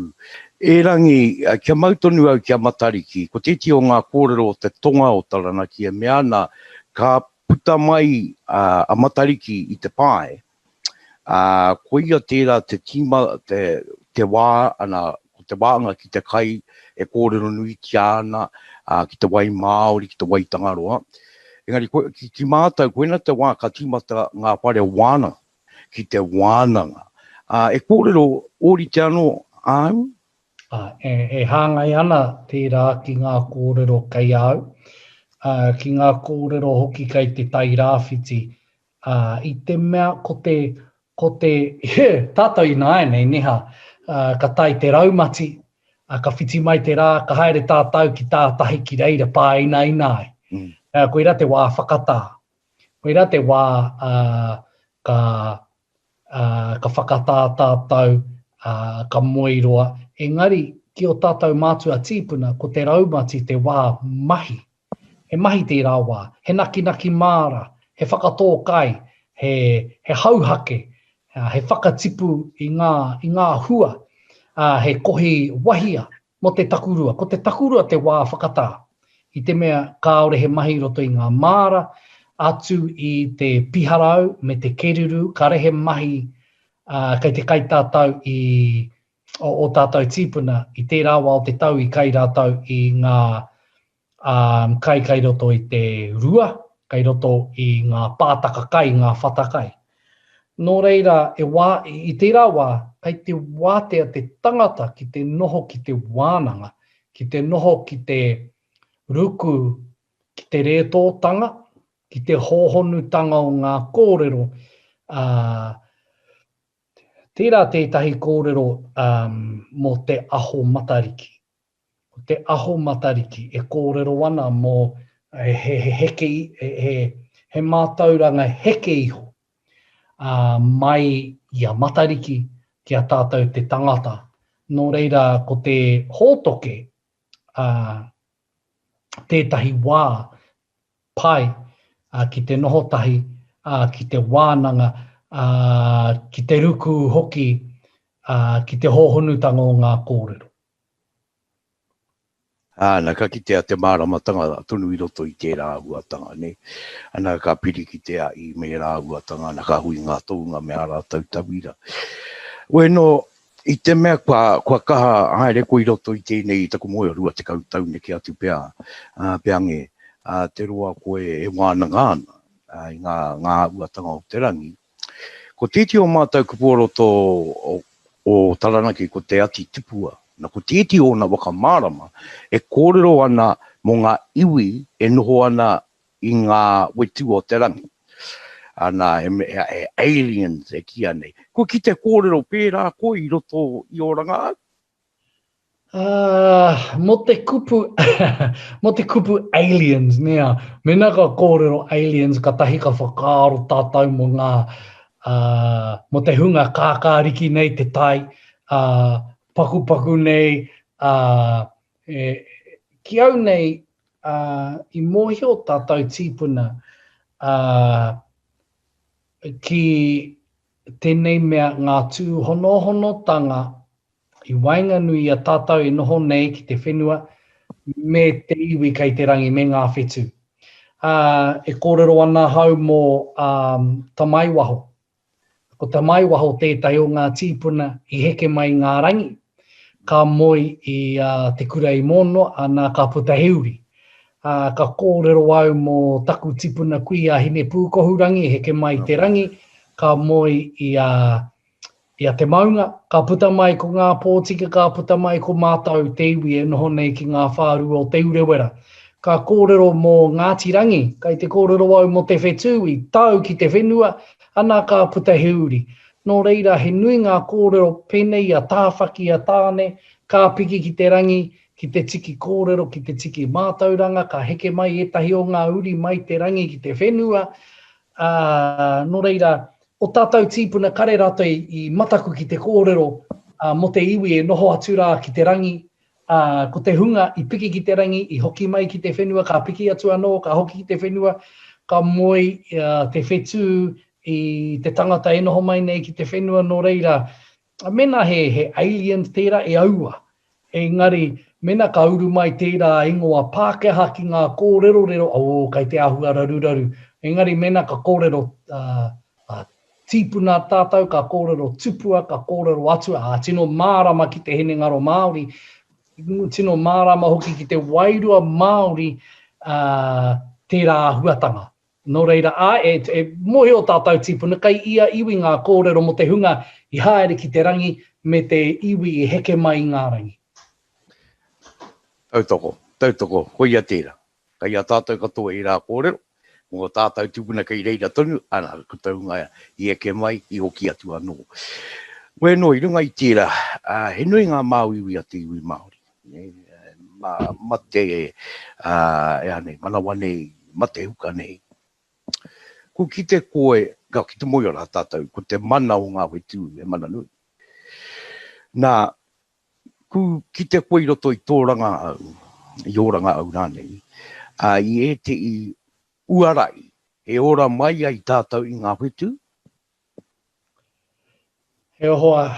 E Rangi, kia mau tonu au ki a Matariki, ko tētehi o ngā kōrero o te tonga o Taranaki e mea ana, ka puta mai a Matariki i te pae, ā, koia tērā te tīma, te, te wā, ana, ko te wāanga ki te kai e kōrero nuitia ana, ā, ki te wai māori, ki te wai Tangaroa. Engari, ko, ki, ki mātou, koina te wā ka tīmata ngā whare wānanga, ki te wānanga. Ā, e kōrero ōrite anō āu? Ā, e, e hāngai ana tērā ki ngā kōrero kei a au, ā, ki ngā kōrero hoki kei Te Tai Rāwhiti, ā, i te mea ko te, ko te, tātou ināianei, neha, ā, ka tae te raumati, ā, ka whiti mai te rā, ka haere tātou ki tātahi ki reira pāinaina ai. Mm. Ā, koirā te wā whakatā. Koirā te wā, ā, ka, ā, ka whakatā tātou, ā, ka moe roa. Engari, ki ō tātou mātua tīpuna, ko te raumati te wā mahi. He mahi tērā wā, he nakinaki māra, he whakatō kai, he, he hauhake, ā, he whakatipu i ngā, i ngā hua, ā, he kohi wahia mō te takurua. Ko te takurua te wā whakatā, i te mea kāore he mahi i roto i ngā māra, atu i te piharau me te kererū, kāre he mahi, ā, kei te kai tātou i o ō tātou tīpuna i tērā wā o te tau i kai rātou i ngā ā, kai kai roto i te rua, kai roto i ngā pātaka kai, ngā whata kai. Nō reira, e wā, i tērā wā, kei te wātea te tangata ki te noho ki te wānanga, ki te noho ki te ruku, ki te rētōtanga, ki te hōhonutanga o ngā kōrero, ā, tērā tētahi kōrero, ā, mō te aho matariki. Ko te aho matariki e kōrero ana mō he heke, he, he mātauranga heke iho ā, mai i a Matariki ki a tātou te tangata. Nō reira, ko te hōtoke, ā, tētahi wā pai ki te noho tahi, ki te wānanga, ki te ruku hoki ki te hōhonutanga o ngā kōrero. Āna, ka kitea te māramatanga tonu i roto i tērā āhuatanga, nē. Ana, ka piri ki te ahi me ērā āhuatanga, ana, ka hui ngā tohunga me ā rātou tauira. Wēnō, i te mea kua, kua kaha haere koe i roto i tēnei, i taku moe o 20 tau neke atu pea, ā, peange, ā, te roa koe e wānanga ana, ā, i ngā, ngā āhuatanga o te rangi. Ko tētehi o mātou kupu o roto o, o Taranaki ko te ati tupua. Na, ko tētehi o ōna whakamārama e kōrero ana mō ngā iwi e noho ana i ngā whetū o te rangi. Ana, he, he, he aliens e kīia nei. Kua kite kōrero pērā koe i roto i ō rangahau? Uh, mō te kupu, mō te kupu aliens, nē a, mēnā ka kōrero aliens, katahi ka whakaaro tātou mō ngā, uh, mō te hunga kākāriki nei te tai, uh, pakupaku nei, uh, e, ki au nei, uh, i mōhio tātou tīpuna uh, ki tēnei mea ngā tūhonohonotanga i waenganui i a tātou e noho nei ki te whenua me te iwi kei te rangi me ngā whetū. Ā, e kōrero ana ahau mō Tamaiwaho. Ko Tamaiwaho tētahi o ngā tīpuna i heke mai i ngā rangi, ka moe i a Te Kura i Mōnoa, ana ka puta he uri. Ā, ka kōrero au mō taku tipuna kui a Hinepūkohurangi i heke mai i te rangi, ka moe i a I a te maunga, ka puta mai ko ngā pōtika, ka puta mai ko mātou te iwi e noho nei ki ngā whārua o Te Urewera. Ka kōrero mō Ngāti Rangi, kai te kōrero au mō te whetū i tau ki te whenua, ana ka puta he uri. Nō reira, he nui ngā kōrero pēnei i a Tāwhaki, a Tāne, ka piki ki te rangi, ki te tiki kōrero, ki te tiki mātauranga, ka heke mai ētahi o ngā uri mai te rangi ki te whenua, ā, nō reira, o tātou tīpuna kare rātou i mataku ki te kōrero mō te iwi e noho atu rā ki te rangi, ā, ko te hunga i piki ki te rangi, i hoki mai ki te whenua, ka piki atu anō, ka hoki ki te whenua, ka moe te whetū i te tangata e noho mai nei ki te whenua, nō reira, Mēnā he, he aliens tērā, e aua. Engari, mēnā ka uru mai tērā ingoa Pākehā ki ngā kōrerorero, oh, kei te āhua raruraru. Engari, mēnā ka kōrero uh, uh, tīpuna tātou, ka kōrero tupua, ka kōrero atua, ā, tino mārama ki te hinengaro Māori, tino mārama hoki ki te wairua Māori uh, tērā āhuatanga. Nō reira, ā, e, e mōhio tātou tīpuna, kei ia iwi ngā kōrero mō te hunga i haere ki te rangi me te iwi i heke mai i ngā rangi. Tautoko, tautoko, koia tērā. Kei a tātou katoa ērā kōrero, mō ō tātou tūpuna kei reira tonu, ana, ko te hunga i eke mai, i hoki atu anō. Wēnō, i runga i tērā, ā, he nui ngā māuiui a te iwi Māori. Ma, mate, ā, e aha nei, manawa nei, mate huka nei. Ku kite koe, ka ki te moe ora tātou, ko te mana o ngā whetū he mana nui. Nā, ku kite koe i roto i tō rangahau, i ō rangahau rānei, ā, i ētehi uarai e ora mai ai tātou i ngā whetū, He hoa,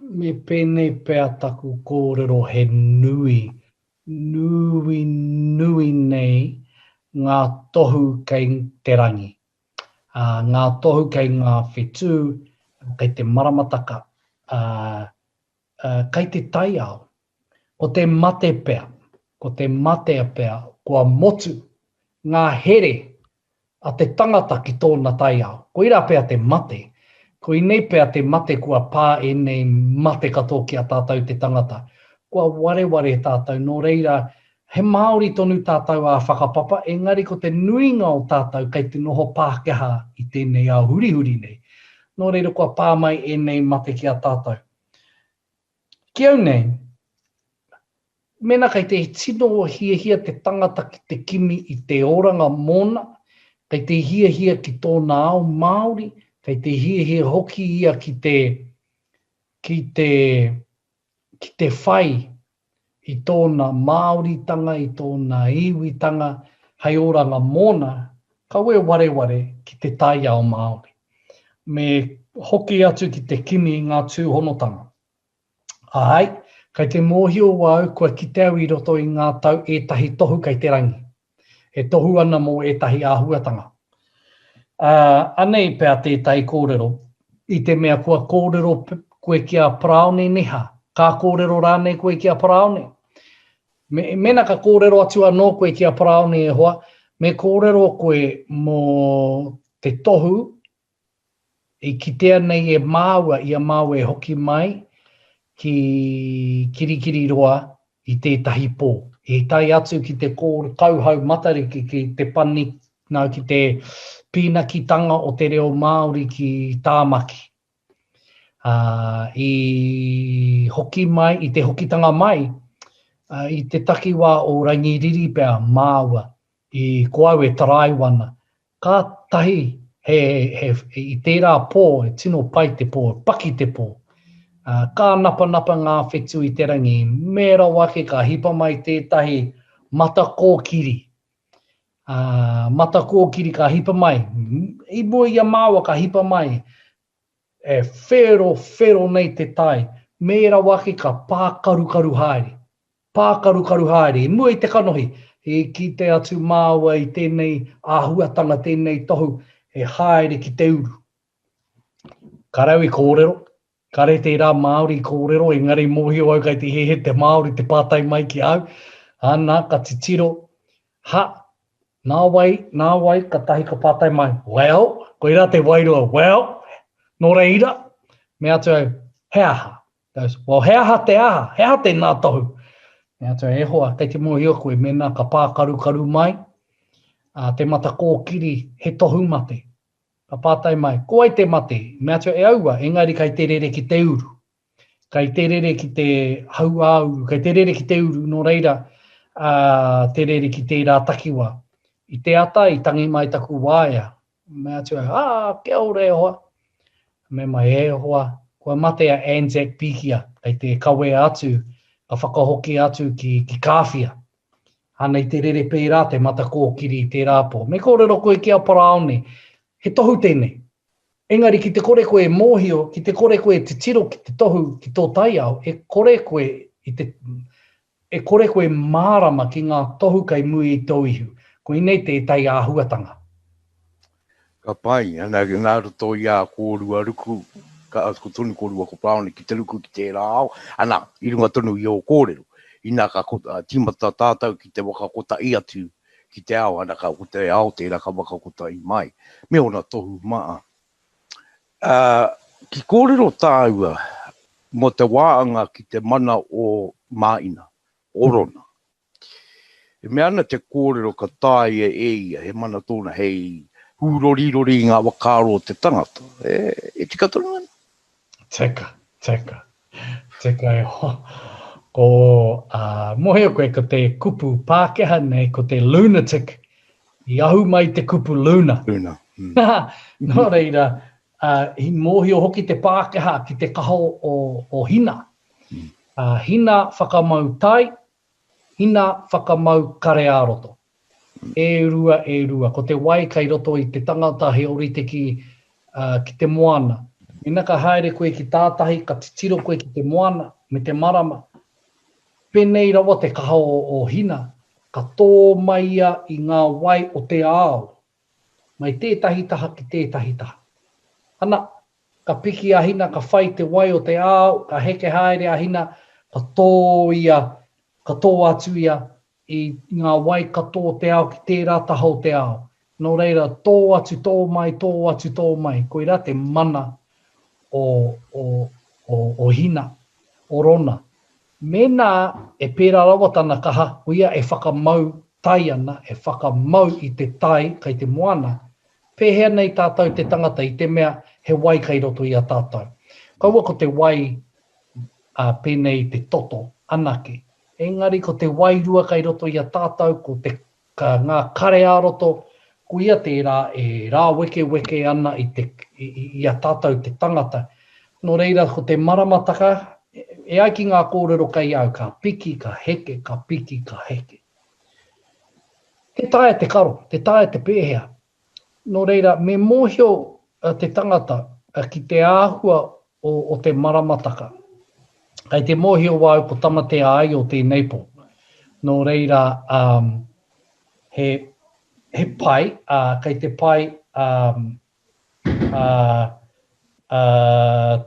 me pēnei pea taku kōrero he nui, nui, nui nei ngā tohu kei te rangi, ā, ngā tohu kei ngā whetū, kei te maramataka, ā, ā, kei te taiao. Ko te mate pea, ko te matea pea kua motu ngā here a te tangata ki tōna taiao. Koirā pea te mate. Koinei pea te mate kua pā ēnei mate katoa ki a tātou te tangata. Kua wareware tātou, nō reira, he Māori tonu tātou ā-whakapapa, engari ko te nuinga o tātou kei te noho Pākehā i tēnei ao hurihuri nei. Nō reira kua pā mai ēnei mate ki a tātou. Ki au nei, mēnā kei te tino hiahia te tangata ki te kimi i te oranga mōna, kei te hiahia ki tōna ao Māori, kei te hiahia hoki ia ki te, ki te, ki te whai. I tōna Māoritanga, i tōna iwitanga hei oranga mōna, kaua e wareware ki te taiao Māori. Me hoki atu ki te kimi i ngā tūhonotanga. Āe, kei te mōhio au kua kite au i roto i ngā tau ētahi tohu kei te rangi, e tohu ana mō ētahi āhuatanga. Ā, anei pea tētahi kōrero, i te mea kua kōrero koe ki a Paraone Neha, ka kōrero rānei koe ki a Paraone? Me, mēnā ka kōrero atu anō koe ki a Paraone e hoa, me kōrero koe mō te tohu i kitea nei e māua i a māua e hoki mai ki Kirikiriroa i tētahi pō. I tae atu ki te kauhau Matariki ki te pani, nā, ki te pīnakitanga o te reo Māori ki Tāmaki. Ā, i hoki mai, i te hokitanga mai, i te takiwā o Rangiriri pea māua, i ko au e taraiwa ana, Kātahi he, he, i tērā pō, he tino pai te pō, paki te pō. Ā, ka napanapa ngā whetū i te rangi, me rawa ake ka hipa mai tētahi mata kōkiri. Ā, mata kōkiri ka hipa mai, i mua i a māua ka hipa mai, e whero, whero nei te tai, me rawa ake ka pākarukaru haere. Pākarukaru haere, i mua i te kanohi, i kite atu māua i tēnei āhuatanga, tēnei tohu e haere ki te uru. Karau i kōrero, kare tērā Māori i kōrero, engari mōhio au kei te hehe te Māori te pātai mai ki au, ana, ka titiro, ha, nā wai, nā wai, katahi ka pātai mai, well, koirā te wairua, well, nō reira, me atu au, he aha? Goes, well, he aha te aha? He aha tēnā tohu? Me atu, e hoa, kei te mōhio koe, mēnā ka pākarukaru mai, ā, te matakōkiri, he tohu mate. Ka pātai mai, ko wai te mate? Me atu, e aua, engari kei te rere ki te uru. Kei te rere ki te hauāuru, kei te rere ki te uru, nō reira, ā, te rere ki tērā takiwā. I te ata, i tangi mai taku waea, Mea atu au, ah, kia ora e hoa. Mea mai, e hoa, kua mate a Anzac Pikia, kei te kawea atu, ka whakahokia atu ki, ki Kāwhia. Anei te rere pērā te matakōkiri i tērā pō. Me kōrero koe ki a Paraone, he tohu tēnei. Engari ki te kore koe e mōhio, ki te kore koe e titiro ki te tohu ki tō taiao, e kore koe i te, E kore koe mārama ki ngā tohu kei muri i tō ihu. Koinei tētahi āhuatanga. Ka pai, ana, nā roto i a kōrua ruku, ka, ko tonu kōrua ko Paraone ki te ruku ki tērā ao, ana, i runga tonu i ō kōrero, inā ka tīmata tātou ki te waka kotahi atu ki te ao, ana, ka, ko te ao tērā ka waka kotahi mai, me ōna tohu maha. Ā, ki kōrero tāua mō te wāanga ki te mana o Māina, o Rona. E mea ana te kōrero ka taea e ia, he mana tōna hei hūrorirori i ngā whakaaro o te tangata. E, e tika tonu ana? Tika, tika. Tika e hoa. Ko, ā, mōhio koe ko te kupu Pākehā nei, ko te lunatic, i ahu mai te kupu luna. Luna. Mm. Nō reira, ā, i mōhio hoki te Pākehā ki te kaha o, o Hina. Mm. Ā, Hina whakamau tai, Hina whakamau kare ā-roto. E rua, e rua. Ko te wai kei roto i te tangata he orite ki, ā, ki te moana. Ina ka haere koe ki tātahi, ka titiro koe ki te moana me te marama, pēnei rawa te kaha o, o Hina, ka tō mai ia i ngā wai o te ao, mai tētahi taha ki tētahi taha. Ana, ka piki a Hina, ka whai te wai o te ao, ka heke haere a Hina, ka tō ia, ka tō atu ia i ngā wai katoa o te ao ki tērā taha o te ao. Nō reira, tō atu, tō mai, tō atu, tō mai. Koirā te mana o, o, o, o Hina, o Rona. Mēnā e pērā rawa tana kaha, koia e whakamau tai ana, e whakamau i te tai kei te moana, pēhea nei tātou te tangata i te mea he wai kei roto i a tātou? Kaua ko te wai ā, pēnei i te toto anake. Engari ko te wairua kei roto i a tātou, ko te, ka, ngā kare ā-roto, koia tērā e rāwekeweke ana i te, i, i a tātou te tangata. Nō reira, ko te maramataka, E ai ki ngā kōrero kei au, ka piki, ka heke, ka piki, ka heke. Tē taea te karo, tē taea te pēhea. Nō reira, me mōhio te tangata ki te āhua o te maramataka. Kei te mōhio au ko Tamatea-āio tēnei pō. Nō reira, he, he pai, kei te pai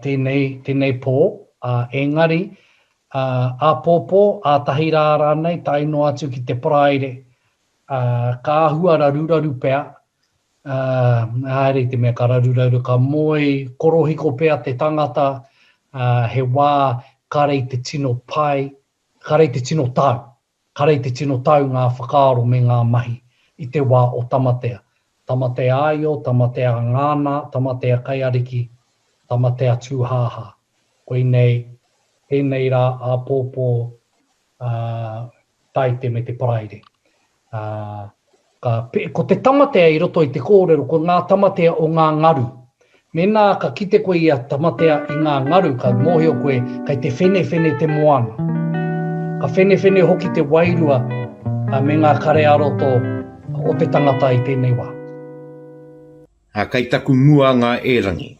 tēnei, tēnei pō, engari, āpōpō, ātahi rā rānei, tae noa atu ki te Paraire, ka āhua raruraru pea, haere i te mea ka raruraru, ka moe korohiko pea te tangata, he wā kare i te tino pai, kare i te tino tau. Kare i te tino tau ngā whakaaro me ngā mahi i te wā o Tamatea. Tamatea-āio, Tamatea-ngāna, Tamatea-kaiariki, Tamatea-tūhāhā. Koinei tēnei rā āpōpō, ā, Taite me te Paraire. Ā, ka, ko te tamatea i roto i te kōrero, ko ngā tamatea o ngā ngaru. Mēnā ka kite koe i a Tamatea i ngā ngaru, ka mōhio koe kei te whenewhene te moana. Ka whenewhene hoki te wairua me ngā kare ā-roto o te tangata i tēnei wā. Ā, kei taku mua ngā e Rangi,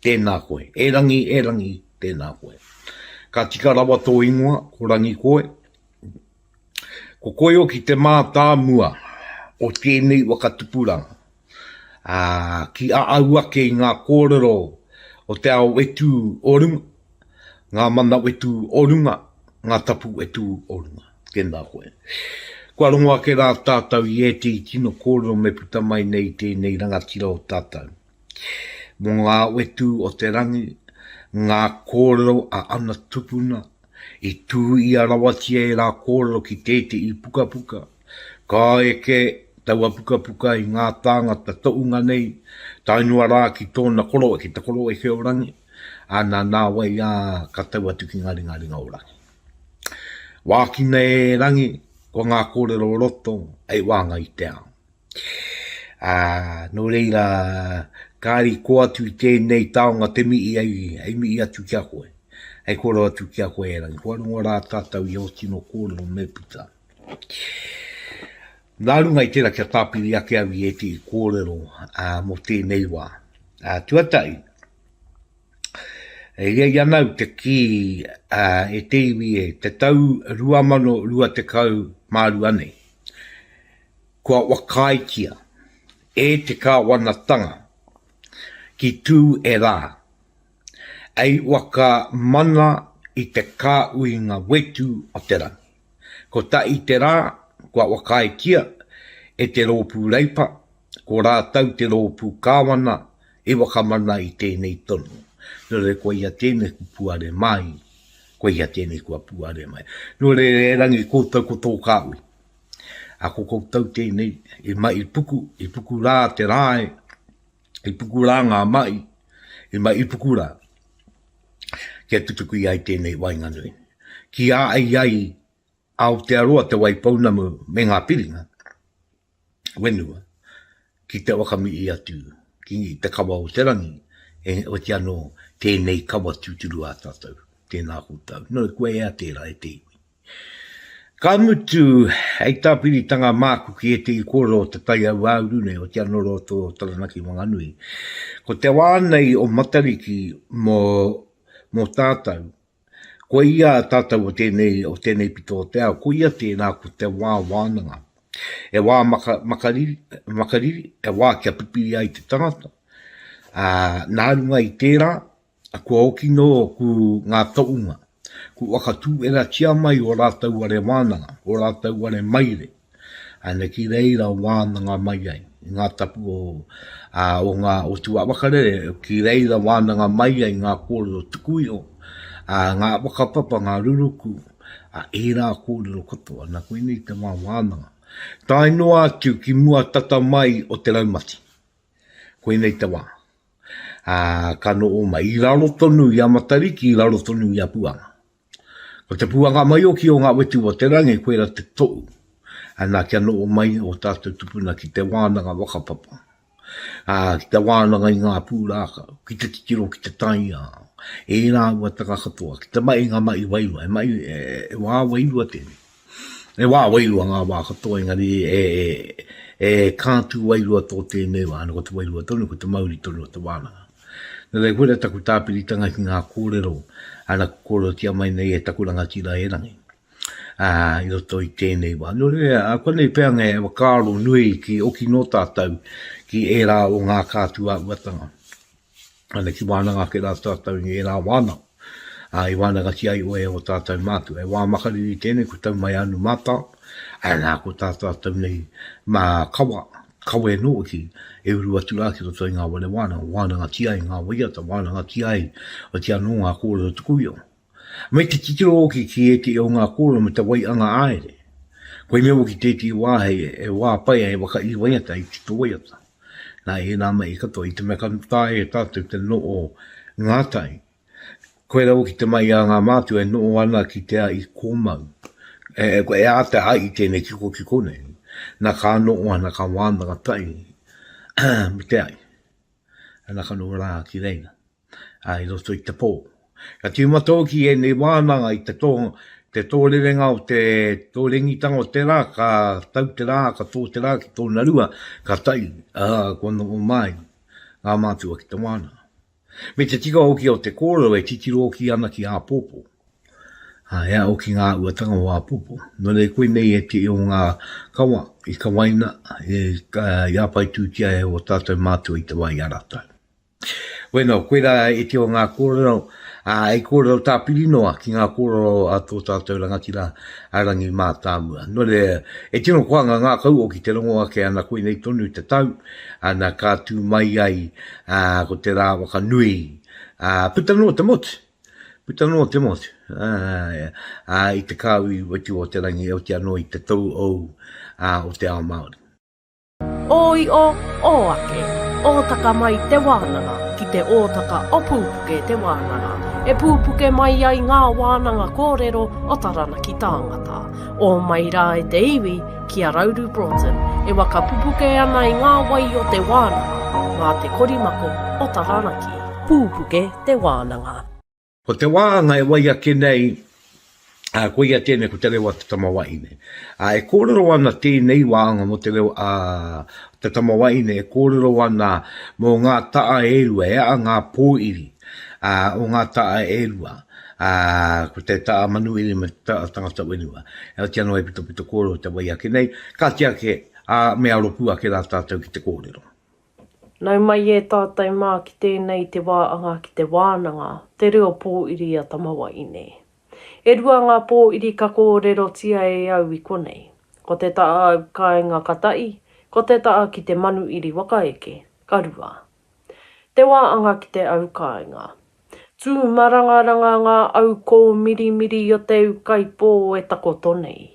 tēnā koe. E Rangi, e Rangi, tēnā koe. Ka tika rawa tō ingoa, ko Rangi koe. Ko koe hoki te mātāmua o tēnei waka tupuranga, ā, ki a au ake i ngā kōrero o te ao whetū o runga, ngā mana whetū o runga, ngā tapu whetū o runga. Tēnā koe. Kua rongo ake rā tātou i ētehi tino kōrero me puta mai nei tēnei rangatira o tātou. Mō ngā whetū o te rangi, ngā kōrero a ana tupuna, I tūia rawatia ērā kōrero ki tētehi pukapuka. Ka eke taua pukapuka i ngā tāngata tohunga nei, tae noa rā ki tōna koroua, ki te koroeke o Rangi, ā, nā nāwai ā, ka tau atu ki ngā ringaringa o Rangi. Wākina e Rangi, ko ngā kōrero o roto hei wānga i te ao. Ā, nō reira, kāre i kō atu i tēnei taonga te mihi hei, hei mihi atu ki a koe, hei kōrero atu ki a koe e Rangi. Kua rongo rā tātou i ō tino kōrero me puta. Nā runga i tērā kia tāpiri ake au i ētehi kōrero ā, mō tēnei wā. Ā, tuatahi, e hiahia ana au te kī ā, e te iwi e, te tau 2022 nei, kua whakaaetia e te kāwanatanga ki tū e rā, ei whakamana i te kāuinga whetū o te rangi. Kotahi te rā kua whakaaetia e te Rōpū Reipa, ko rātou te rōpū kāwana i whakamana i tēnei tono. Nō reira koia tēnei ku puare mai, koia tēnei kua puare mai. Nō reira e Rangi koutou ko tō kāhui. A ko koutou tēnei i mahi puku, i puku rā te rae, i puku rā ngā mahi, i mahi puku rā, kia tutuki ai tēnei waenganui. Ki a ai ai Aotearoa Te Waipounamu me ngā piringa whenua ki te whakamihi atu ki te kawa o te rangi, e oti anō tēnei kawa tūturu a tātou. Tēnā koutou. Nō, kua ea tērā e te iwi. Ka mutu, hei tāpiritanga māku ki ētehi kōrero o te tai hauāuru nei, o te anō roto o Taranaki Wanganui. Ko te wā nei o Matariki mō, mō tātou, koia tātou o tēnei, o tēnei pito o te ao, koia tērā ko te wā wānanga. E wā maka, makariri, makariri, e wā kia pipiri ai te tangata. Ā, nā runga i tērā, Kua oki nō ku ngā toʻunga, ku whakatūwheratia mai o rātou ware wānanga, o rātou ware maire, ana ki reira wānanga mai ai, i ngā tapu o, ā, o ngā, o Tuawakarere, ki reira wānanga mai ai ngā kōrero tuku iho, ā, ngā whakapapa, ngā ruruku, ā, ērā kōrero katoa, nā koinei te wā wānanga. Tae noa atu ki mua tata mai o te raumati. Koinei te wā. Ā, ka noho mai i raro tonu i a Matariki, i raro tonu i a Puanga. Ko te puanga mai hoki o ngā whetū o te rangi, koirā te tohu. Ana, kia noho mai ō tātou tupuna ki te wānanga whakapapa, ā, ki te wānanga i ngā pūrākau, ki te titiro ki te taiao. Ērā uatanga katoa, ki te mahi ngā mahi wairua, he mahi, he wā wairua tēnei. He wā wairua ngā wā katoa, engari e, e, e kātū wairua tō tēnei wā, ana ko te wairua tonu, ko te mauri tonu o te wānanga. Nō reira, koira taku tāpiritanga ki ngā kōrero, ana kōrerotia mai nei e taku rangatira e Rangi. Ā, i roto i tēnei wā. Nō reira, konei pea ngā whakaaro nui ki oki nō tātou ki ērā o ngā kātū āhuatanga. Ana ki wānanga ake rā tātou i ērā wānanga. Ā, i wānangatia ai oe e ō tātou mātua. He wā makariri tēnei, ko tau mai anu mātao, ā, nā, ko tā tātou nei mā kawa, kawe anō hoki e uru atu rā ki roto i ngā whare wānanga, wānangatia ai ngā waiata, wānangatia ai, otirā anō ngā kōrero tuku iho. Me te titiro hoki ki ētehi o ngā kōrero me te waianga āere. Koinei hoki tētehi wā hei, he wā pai hei whakairi waiata, hei tito waiata. Nā ēnā mahi katoa, i te mea ka taea e tātou te noho ngātahi, koirā hoki te mahi a ngā mātua e noho ana ki te a i kōmau. E, e āta ai i tēnei kikokiko nei. Nā ka noho ana, ka wānanga tahi me te ai. Ana ka noho rā ki reira. ā, i roto i te pō. Ka tīmata hoki ēnei wānanga i te tō, te tōrerenga o te tōrengitanga o te rā, ka tau te rā, ka tō te rā ki tōna rua, ka tae, ā, kua noho mai ngā mātua ki te wānanga. Me te tika hoki o te kōrero e titiro hoki ana ki āpōpō. Ā, e ao ki ngā āhuatanga o āpōpō. Nō reira, koinei ētehi o ngā kawa i kawaina, i, i āpaitūtia e ō tātou mātua i te wā i a rātou. Bueno, koirā iti o ngā kōrero, ā, i kōrero tāpiri noa ki ngā kōrero a tō tātou rangatira a Rangi Mātāmua. Nō reira, e tino koa ngā ngākau o ki te rongo ake ana koinei tonu te tau, ana ka tū mai ai, ā, ko te rā whakanui, ā, puta noa te motu, puta noa te motu, ā, ā, i te kāhui wetu o te rangi, otirā anō i te tou ou, ā, o te ao Māori. Ō io, ō ake, ōtaka mai te wānanga ki te ōtaka o Pūpuke te wānanga, e pūpuke mai ai ngā wānanga kōrero o Taranaki tāngata. Ō mai rā e te iwi ki a Rauru Broughton e waka pupuke ana i ngā wai o te wānanga mā te korimako o Taranaki. Pūpuke te wānanga. Ko te wāhanga e wai ake nei, ā, koia tēnei ko te reo a te tama wahine. Ā, e kōrero ana tēnei wāhanga mō te reo a te tama wahine, e kōrero ana mō ngā ta'a e rua, e aha ngā pōiri, ā, o ngā ta'a e rua, ā, ko te ta'a manuhiri me te ta'a tangata whenua. E oti anō he pitopito kōrero te wai ake nei, kāti ake, ā, me aro pū ake rā tātou ki te kōrero. Nau mai e tātou mā ki tēnei te wā anga ki te wānanga, te reo pōiri a Tamawaine. E rua ngā pōiri ka kōrerotia e au i konei. Ko te ta'a au kāinga ka ta'i, ko te ta'a ki te manuiri wakaeke, ka rua. Te wā anga ki te au kāinga. Tūmarangaranga ngā au kōmirimiri o te ūkaipō e takoto nei.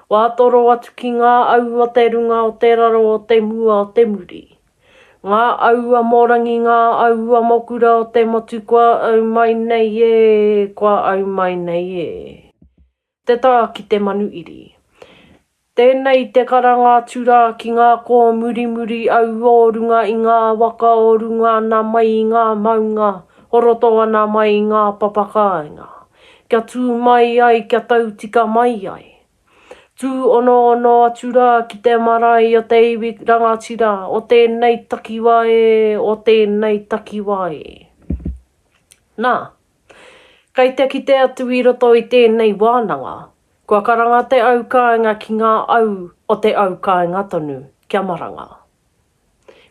Wā toro atu ki ngā au o te runga o te raro o te mua o te muri. Ngā au amorangi ngā au amokura o te motu kua au mai nei e, kua au mai nei e. Te tā ki te manu iri. Tēnei te karanga atu rā ki ngā kōmurimuri au o runga i ngā waka o runga ana mai i ngā maunga, o roto ana mai i ngā papakāinga. Kia tū mai ai, kia tautika mai ai. Tūonoono atu rā ki te marae o te iwi rangatira o tēnei takiwā e, o tēnei takiwā e. Nā, kei te kite atu i roto i tēnei wānanga, Kua karanga te au kāinga ki ngā au o te au kāinga tonu, kia maranga.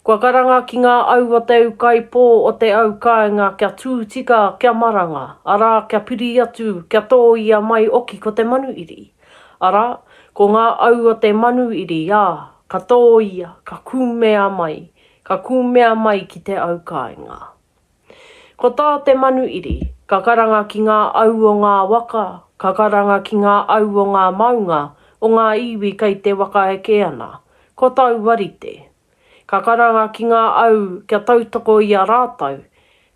Kua karanga ki ngā au o te ūkaipō o te au kāinga kia tū tika, kia maranga, arā, kia piri atu, kia tōia mai oki ko te manuiri. Arā, ko ngā au o te manuiri, ā, ka tōia, ka kūmea mai, ka kūmea mai ki te au kāinga. Ko tā te manu iri, ka karanga ki ngā au o ngā waka, ka karanga ki ngā au o ngā maunga, o ngā iwi kei te waka eke ana. Ko taua rite. Ka karanga ki ngā au kia tautoko i a rātou,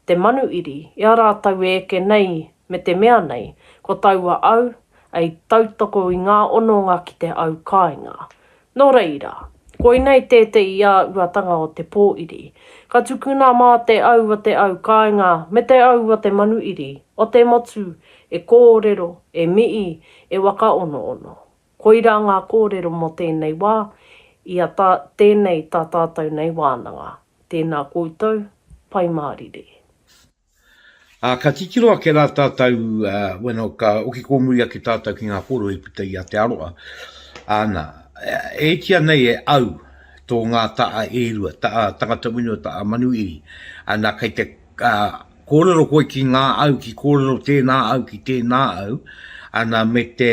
te manu iri, i a rātou e eke nei me te mea nei, ko taua au, ei tautoko i ngā hononga ki te au kāinga. Nō reira, Koinei tētehi āhuatanga o te pōiri. Ka tukuna mā te au a te au kāinga me te au a te manuiri o te motu e kōrero, e mihi, e whakaonoono. Koirā ngā kōrero mō tēnei wā, i a tā, tēnei tā tātou nei wānanga. Tēnā koutou, Pai Mārire. Ā, ka titiro ake rā tātou, ā, bueno, ka oki kōmuri ake tātou ki ngā kōrero i puta i a Te Aroa. Āna, e tia nei e au tō ngā ta'a e rua, ta'a tangata whenua, ta'a manuhiri. Āna, kei te, ā, kōrero koe ki ngā au, ki kōrero tēnā au ki tēnā au, āna, me te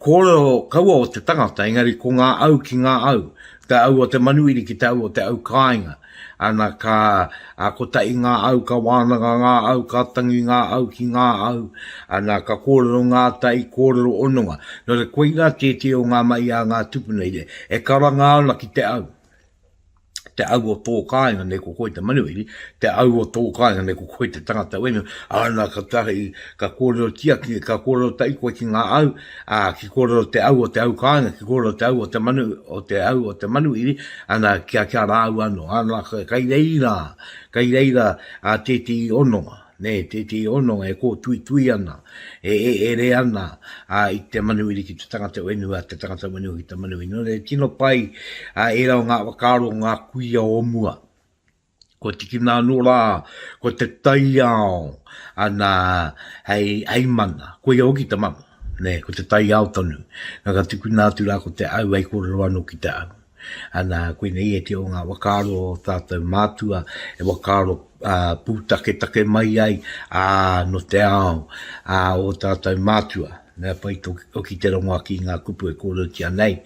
kōrero kaua o te tangata, engari ko ngā au ki ngā au, te au o te manuhiri ki te au o te au kāinga. Ana ka kotahi ngā au, ka wānanga ngā au, ka tangi ngā au ki ngā au, ana ka kōrero ngātahi, kōrero hononga. Nō reira, koirā tētehi o ngā mahi a ngā tūpuna i reira, e karanga ana ki te au, te au o tō kāinga nei ko koe te manuhiri, te au o tō kāinga nei ko koe te tangata whenua, ana ka tahi, ka kōrerotia, ka kōrero tahi koe ki ngā au, ā, ki kōrero te au o te au kāinga, ki kōrero te au o te manu, o te au o te manuhiri, ana, ki a, ki a rāua anō. Ana, kai reira, kai reira a tētehi hononga, nē, tētehi hononga e kōtuitui ana, e ere ana, ā, i te manuhiri ki te tangata whenua, te tangata whenua ki te manuhiri. Nō reira, tino pai, ā, ērā o ngā whakaaro o ngā kuia o mua. Kua tikina anō rā, ko te taiao ana hei, hei mana. Koia hoki te mana, nē, ko te taiao tonu. Nā, ka tukuna atu rā ko te au hei kōrero anō ki te au. Ana, koinei ētehi o ngā whakaaro o tātou mātua e whakaaro pūtaketake mai ai, ā, nō te ao, ā, ō tātou mātua. Mea pai hoki te rongoa ki ngā kupu e kōrerotia nei,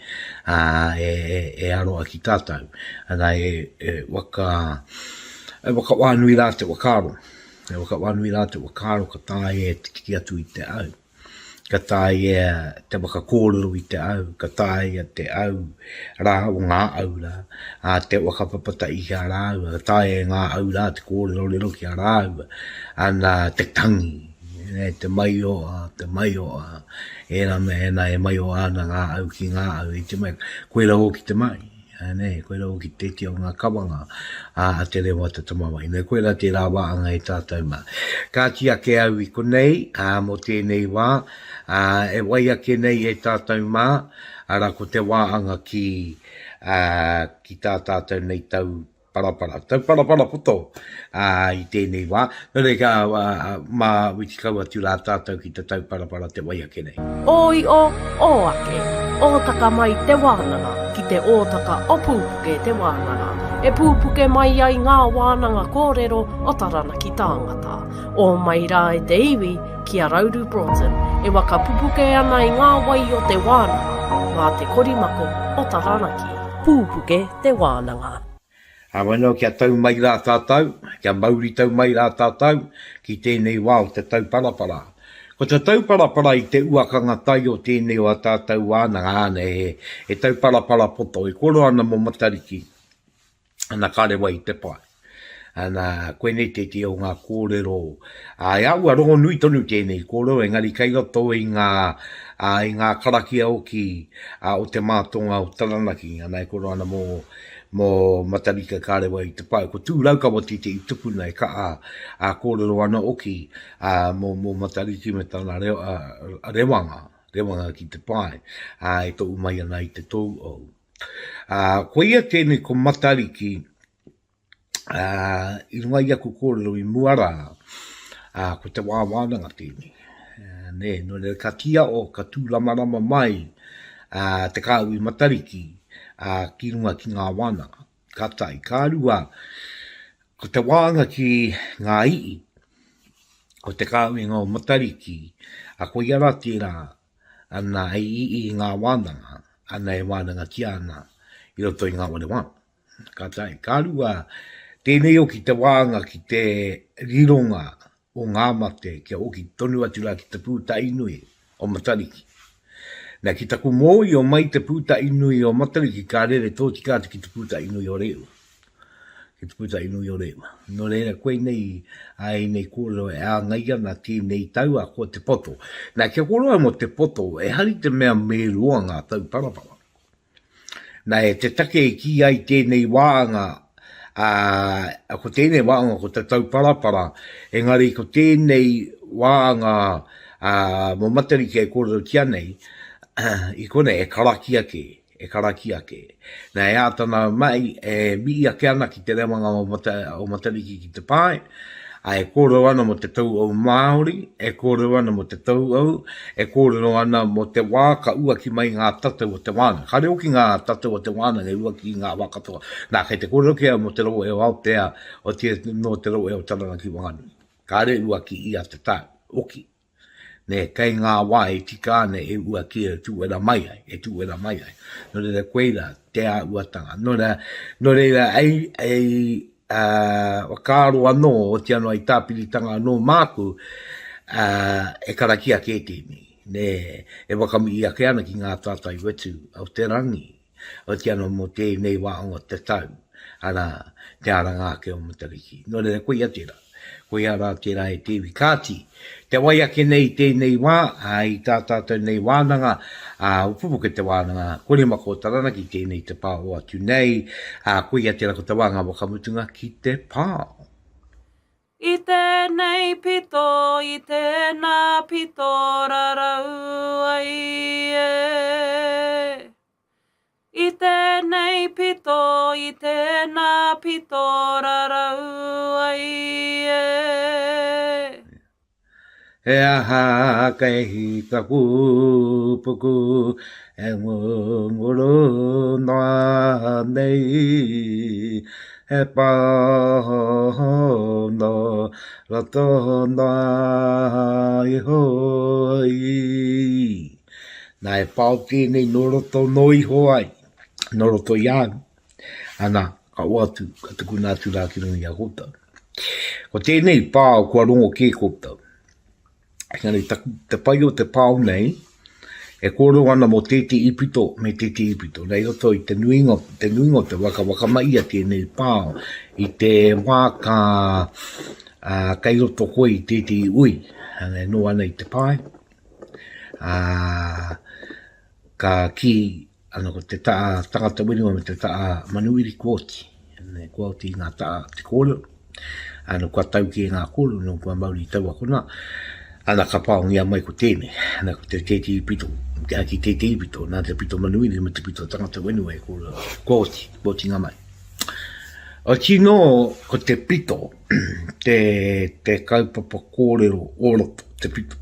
ā, e, e, e aroa ki tātou. Ana, e, e waka, e whakawānui rā te whakaaro. E whakawānui rā te whakaaro ka taea e te tiki atu i te au. Ka taea te whakakōrero i te au, ka taea te au rā o ngā au rā, ā, te whakapapatahi ki a rāua, ka taea e ngā au rā te kōrerorero ki a rāua, ana, te tangi, E te maioa, te maioa, ērā mea ēnā e maioa ana ngā au ki ngā au i te mea, koirā hoki te mahi, nē, koirā hoki tētehi o ngā kawanga a te reo a te tamawahine. Koirā tērā wāhanga e tātou mā. Kāti ake au i konei, ā, mō tēnei wā, ā, e wai ake nei e tātou mā, arā, ko te wāhanga ki, ā, ki tā tātou nei tau parapara, tau parapara poto ā, i tēnei wā. Nō reira, ka, mā witi kau atu rā tātou ki te tau parapara te wai ake nei. Ō io, ō ake, ōtaka mai te wānanga ki te ōtaka o Pūpuke te wānanga, e pūpuke mai ai ngā wānanga kōrero o Taranaki tāngata. Ō mai rā e te iwi ki a Rauru Broughton e waka pupuke ana i ngā wai o te wānanga mā te korimako o Taranaki. Pūpuke te wānanga. Heoi kia tau mai rā tātou, kia mauri tau mai rā tātou ki tēnei wā o te tauparapara. Ko te tauparapara i te uakanga tai o tēnei o ā tātou wānanga, āna, he, he tauparapara poto, e koro ana mō Matariki, ana ka rewa i te pae. Ana, koinei tētehi o ngā kōrero, ā, e āhua rongonui tonu tēnei kōrero, engari kei roto i ngā, ā, i ngā karakia hoki, ā, o te mātonga o Taranaki, ana, e kōrero ana mō, mō Matarika ka rewa i te pae. Ko Tūraukawa tētehi tupuna e kaha, ā, kōrero ana hoki, ā, mō, mō Matariki me tana reo, ā, rewanga, rewanga ki te pae, ā, e tohu mai ana i te tou ou. Ā, koia tēnei ko Matariki, ā, i runga i aku kōrero i mua rā, ā, ko te wā wānanga tēnei. Ā, nē, nō reira ka tīao, ka tūramarama mai, ā, te kāhui Matariki, ā, ki runga ki ngā wānanga. Ka tahi, ka rua, ko te wānga ki ngā i'i, ko te kāhuinga o Matariki, ā, koia rā tērā, ana hei i'i i ngā wānanga, ana e wānangatia ana i roto i ngā whare wānanga. Ka tahi, ka rua, tēnei hoki te wānga ki te rironga o ngā mate kia hoki tonu atu rā ki te pūtahi nui o Matariki. Nā, ki taku mōhio mai te pūtahi nui o Matariki ka rere tōtika atu ki te pūtahi nui o Rehua. Ki te pūtahi nui o Rehua. Nō reira, koinei a ēnei kōrero e āngai ana tēnei tau a ko te poto. Nā, kia kōrero ai mō te poto, ehara i te mea me roa ngā tauparapara. Nā, e te take i kī ai tēnei wāanga, ā, ko tēnei wāanga ko te tauparapara, engari ko tēnei wāanga, ā, mō Matariki e kōrerotia nei, i konei e karakia kē, e karakia kē. Nā, e āta ana mai, e mihi ake ana ki te rewanga o, Mata, o Matariki ki te pae, ā, e kōrero ana mō te tauau Māori, e kōrero ana mō te tauau, e kōrero ana mō te wā ka uaki mai ngā tatau o te wānanga. Kāre hoki ngā tatau o te wānanga e uaki i ngā wā katoa. Nā, kei te kōrero kē au mō te rohe o Aotea, otirā nō te rohe o Taranaki Wanganui. Kāre uaki i a te tau, oki. Nē, kei ngā wā e tika ana e uaki e tūwera mai ai, e tūwera mai ai. Nō reira, koirā te āhuatanga. Nō reira, nō reira, ei, ei, ā, whakaaro anō, oti anō ai tāpiritanga anō māku, ā, e karakia kē tēnei, nē, e whakamihi ake ana ki ngā tātai whetū o te rangi. Oti anō mō tēnei wā o te tau, arā, te aranga ake o Matariki. Nō reira, koia tērā. Koia rā tērā e te iwi. Kāti, te wai ake nei i tēnei wā, ā, i tā tātou nei wānanga, ā, o Pupuke te wānanga, Korimako o Taranaki tēnei te pā o atu nei, ā, koia tērā ko te wā ngā whakamutunga ki te pā. I tēnei pito, i tēnā pito rarau ai e. I tēnei pito, i tēnā pito rarau ai e. He aha kei taku puku e ngunguru noa nei, he pāho nō roto noa iho ai. Nā, e pao tēnei nō roto nō iho ai, nō roto i a au. Ana, ka oatu, ka tukuna atu rā ki runga i a koutou. Ko tēnei pao kua rongo kē koutou. Engari taku, te pai o te pao nei, e kōrero ana mō tētehi pito me tētehi pito. Nei roto i te nuinga, te nuinga o te waka whakamahia tēnei pao i te wā ka, ā, kei roto koe i tētehi ui, e noho ana i te pae, ā, ka kī Ana ko te taha tangata whenua me te taha manuwiri kua oti. Kua oti ngā taha te kōrero. Ana kua tau kē ngā kōrero, nō kua mauri taua kona. Ana ka paongia mai ko tēnei. Ana ko te tētehi pito, ki tētehi pito, nā te pito manuwiri me te pito tangata whenua e kōrero. Kua oti, kua oti ngā mahi. Oti nō ko te pito, te, te kaupapa kōrero o roto, te pito.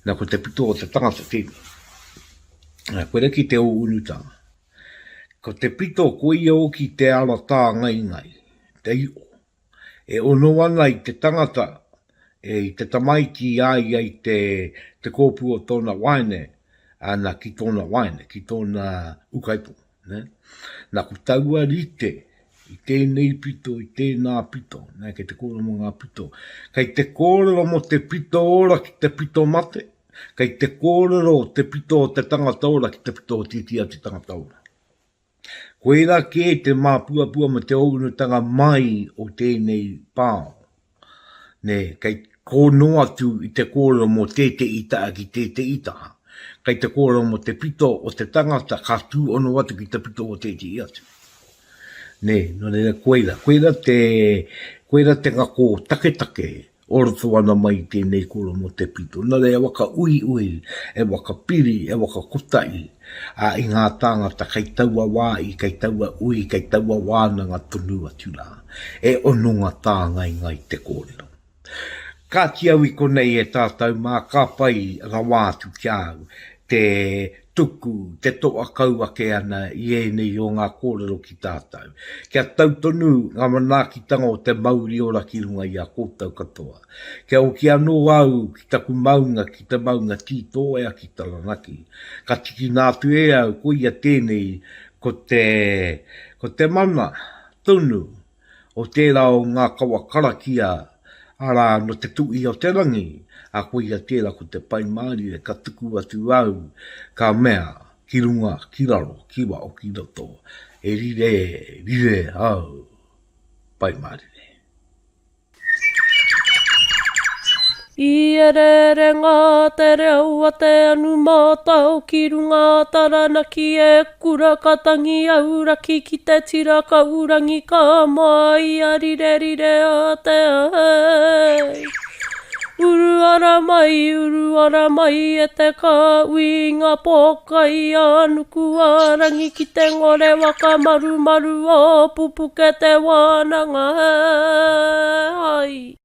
Nā ko te pito o te tangata tēnei. Koira ki te ūnutanga. Ko te pito koia hoki te ara tāngaingai, te iho, e ono ana i te tangata, i te tamaiti i a ia i te, te kōpū o tōna waeine, ana ki tōna waeine, ki tōna ūkaipō. Ne? Na ko taua rite i tēnei pito, i tēnā pito, ne, kei te kōrero mō ngā pito, kei te kōrero mō te pito ora ki te pito mate, kei te kōrero te pito o te tangata ora ki te pito o titi atu tangata ora. Koira kē te māpuapua me te ōunutanga mai o tēnei pao. Nē, kei kō noa atu i te kōrero mō tētehi taha ki tētehi taha, kei te kōrero mō te pito o te tangata ka tūhono atu ki te pito o tētehi atu. Nē, nō reira koira, koira te, koira te ngako taketake o roto ana mai i tēnei kōrero mō te pito. Nō reira e waka uiui, e waka piri, e waka kotahi, ā, i ngā tāngata kei taua wā i, kei taua ui, kei taua wānanga tonu atu rā. E hononga tāngaingai te kōrero. Kāti au i konei e tātou mā, ka pai rawa atu ki a au te tuku, te toa kau ake ana i ēnei o ngā kōrero ki tātou. Kia tau tonu ngā manaakitanga o te mauri ora ki runga i a koutou katoa. Kia hoki anō au ki taku maunga, ki te maunga Tītōea ki Taranaki. Ka tikina atu e au, koia tēnei, ko te, ko te mana tonu o tērā o ngā kawa karakia, arā, nō te tūī o te rangi, ā, koia tērā ko te Pai Mārire ka tuku atu au, ka mea, ki runga, ki raro, ki waho, ki roto, e rire, rire au, Pai Mārire. I ereere ngā te reo a te anu mātao ki runga a Taranaki e kura ka tangi auraki ki te tira kaurangi ka moa i a rirerire a te ai. Uru ara mai, uru ara mai e te kāhui i ngā pōkai a nuku a rangi ki te ngore waka marumaru o Pupuke te wānanga hai.